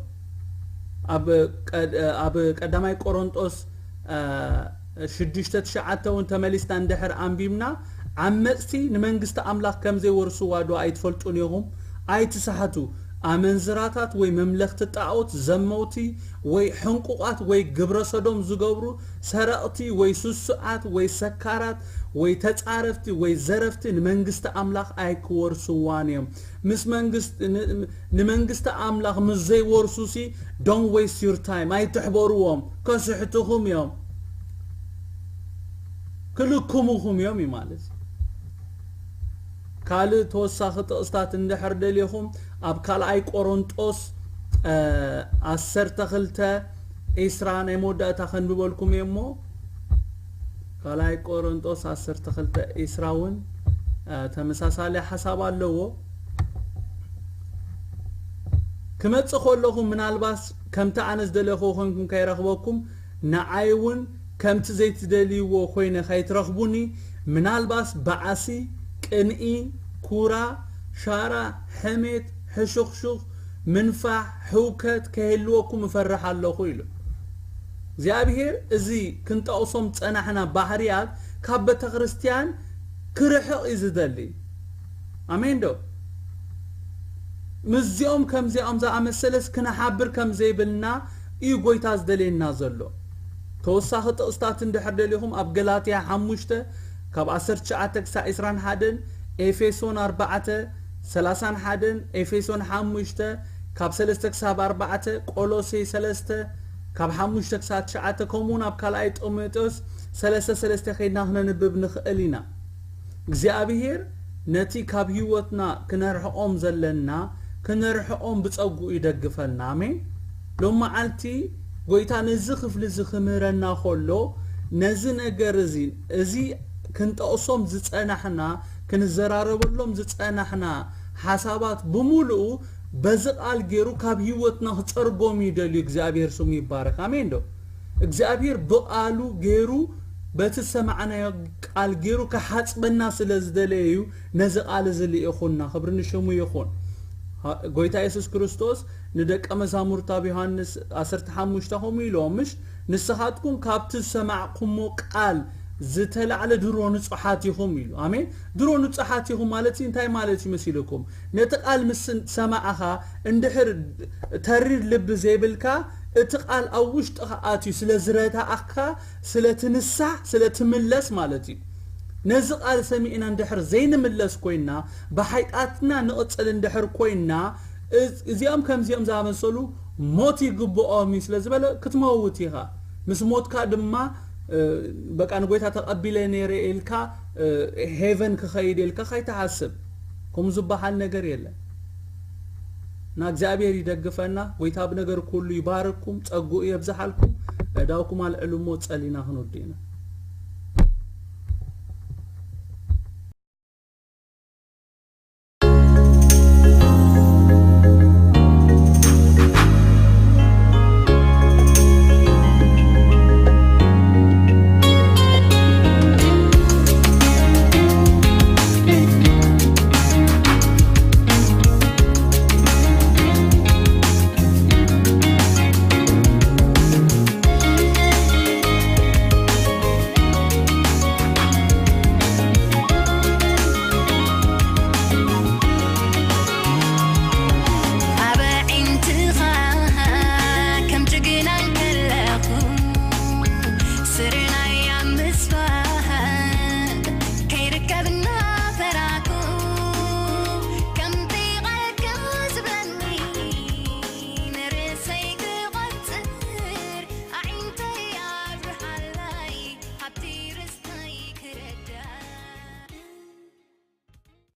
ኣብ ቀ- ኣብ ቀዳማይ ቆሮንጦስ ሽዱሽተ ትሽዓተ እውን ተመሊስና እንድሕር ኣንቢብና፣ ዓመፅቲ ንመንግስቲ ኣምላኽ ከም ዘይወርስዋ ዶ ኣይትፈልጡን ኢኹም? ኣይትስሓቱ። ኣመንዝራታት ወይ መምለኽቲ ጣዖት፣ ዘመውቲ ወይ ሕንቁቓት ወይ ግብረ ሰዶም ዝገብሩ፣ ሰረቕቲ ወይ ስሱዓት ወይ ሰካራት ወይ ተጻረፍቲ ወይ ዘረፍቲ ንመንግስቲ ኣምላኽ ኣይክወርስዋን እዮም። ምስ መንግስት ን- ንመንግስቲ ኣምላኽ ምስ ዘይወርሱሲ፣ don't waste your time፣ ኣይትሕበርዎም። ከስሕትኹም እዮም፣ ክልክሙኹም እዮም እዩ ማለት። ካልእ ተወሳኺ ጥቕስታት እንድሕር ደሊኹም፣ ኣብ ካልኣይ ቆሮንጦስ ዓሰርተ ክልተ ዒስራ ናይ መወዳእታ ከንብበልኩም እየ እሞ፣ ካልኣይ ቆሮንጦስ ዓሰርተ ክልተ ዒስራ እውን ተመሳሳሊ ሓሳብ ኣለዎ። ክመጽእ ከለኹ ምናልባት ከምቲ ኣነ ዝደለኹ ኮንኩም ከይረኽበኩም፣ ንዓይ እውን ከምቲ ዘይትደልይዎ ኮይነ ከይትረኽቡኒ፣ ምናልባት ባእሲ፣ ቅንኢ፣ ኩራ፣ ሻራ፣ ሕሜት፣ ሕሹኽሹኽ፣ ምንፋሕ፣ ህውከት ከይህልወኩም እፈርሕ ኣለኹ ኢሉ። እግዚኣብሔር እዚ ክንጠቕሶም ዝጸናሕና ባህርያት ካብ ቤተ ክርስቲያን ክርሕቕ እዩ ዝደሊ። ኣሜን ዶ? ምስዚኦም ከምዚኦም ዝኣመሰለስ ክንሓብር ከም ዘይብልና እዩ ጎይታ ዝደልየና ዘሎ። ተወሳኺ ጥቕስታት እንድሕር ደሊኹም ኣብ ገላትያ ሓሙሽተ ካብ ዓሰርተ ትሽዓተ ክሳብ ዕስራን ሓደን፣ ኤፌሶን ኣርባዕተ ሰላሳን ሓደን፣ ኤፌሶን ሓሙሽተ ካብ ሰለስተ ክሳብ ኣርባዕተ፣ ቆሎሴ ሰለስተ ካብ ሓሙሽተ ክሳብ ትሽዓተ፣ ከምኡ እውን ኣብ ካልኣይ ጢሞቴዎስ ሰለስተ ሰለስተ ከይድና ክነንብብ ንኽእል ኢና። እግዚኣብሔር ነቲ ካብ ህይወትና ክነርሕቖም ዘለና ክነርሕቖም ብጸጉኡ ይደግፈልና። ኣሜን። ሎም መዓልቲ ጎይታ ነዚ ክፍሊ እዚ ክምህረና ከሎ ነዚ ነገር እዚ እዚ ክንጠቕሶም ዝጸናሕና ክንዘራረበሎም ዝጸናሕና ሓሳባት ብምሉኡ በዚ ቃል ገይሩ ካብ ህይወትና ክጸርጎም ይደልዩ። እግዚኣብሔር ስሙ ይባረክ። ኣሜን ዶ? እግዚኣብሔር ብቃሉ ገይሩ በቲ ዝሰማዕናዮ ቃል ገይሩ ክሓጽበና ስለ ዝደለየ እዩ ነዚ ቃል እዚ ልኢኹና። ክብሪ ንሽሙ ይኹን። ሃ- ጎይታ የሱስ ክርስቶስ ንደቀ መዛሙርቱ ኣብ ዮሃንስ ዓሰርተ ሓሙሽተ ከምኡ ኢልዎም፣ ምሽ ንስኻትኩም ካብቲ ዝሰማዕኩሞ ቃል ዝተላዕለ ድሮ ንጹሓት ኢኹም ኢሉ። ኣሜን። ድሮ ንጹሓት ኢኹም ማለት እንታይ ማለት እዩ መሲልኩም? ነቲ ቃል ምስ ሰማዕኻ እንድሕር ተሪር ልቢ ዘይብልካ እቲ ቃል ኣብ ውሽጥኻ ኣትዩ ስለ ዝረዳእካ ስለ ትንሳሕ ስለ ትምለስ ማለት እዩ። ነዚ ቃል ሰሚዕና እንድሕር ዘይንምለስ ኮይና ብሓይጣትና ንቕጽል እንድሕር ኮይና እዚኦም ከምዚኦም ዝኣመሰሉ ሞት ይግብኦም እዩ ስለ ዝበለ ክትመውት ኢኻ። ምስ ሞትካ ድማ በቃ ንጎይታ ተቐቢለ ነይረ ኢልካ ሄቨን ክኸይድ ኢልካ ካይትሓስብ። ከምኡ ዝበሃል ነገር የለን። እና እግዚኣብሔር ይደግፈና። ጎይታ ብነገር ኩሉ ይባርኩም፣ ጸጉኡ የብዝሓልኩም። እዳውኩም ኣልዕሉ እሞ ጸሊና ክንወዱ ኢና።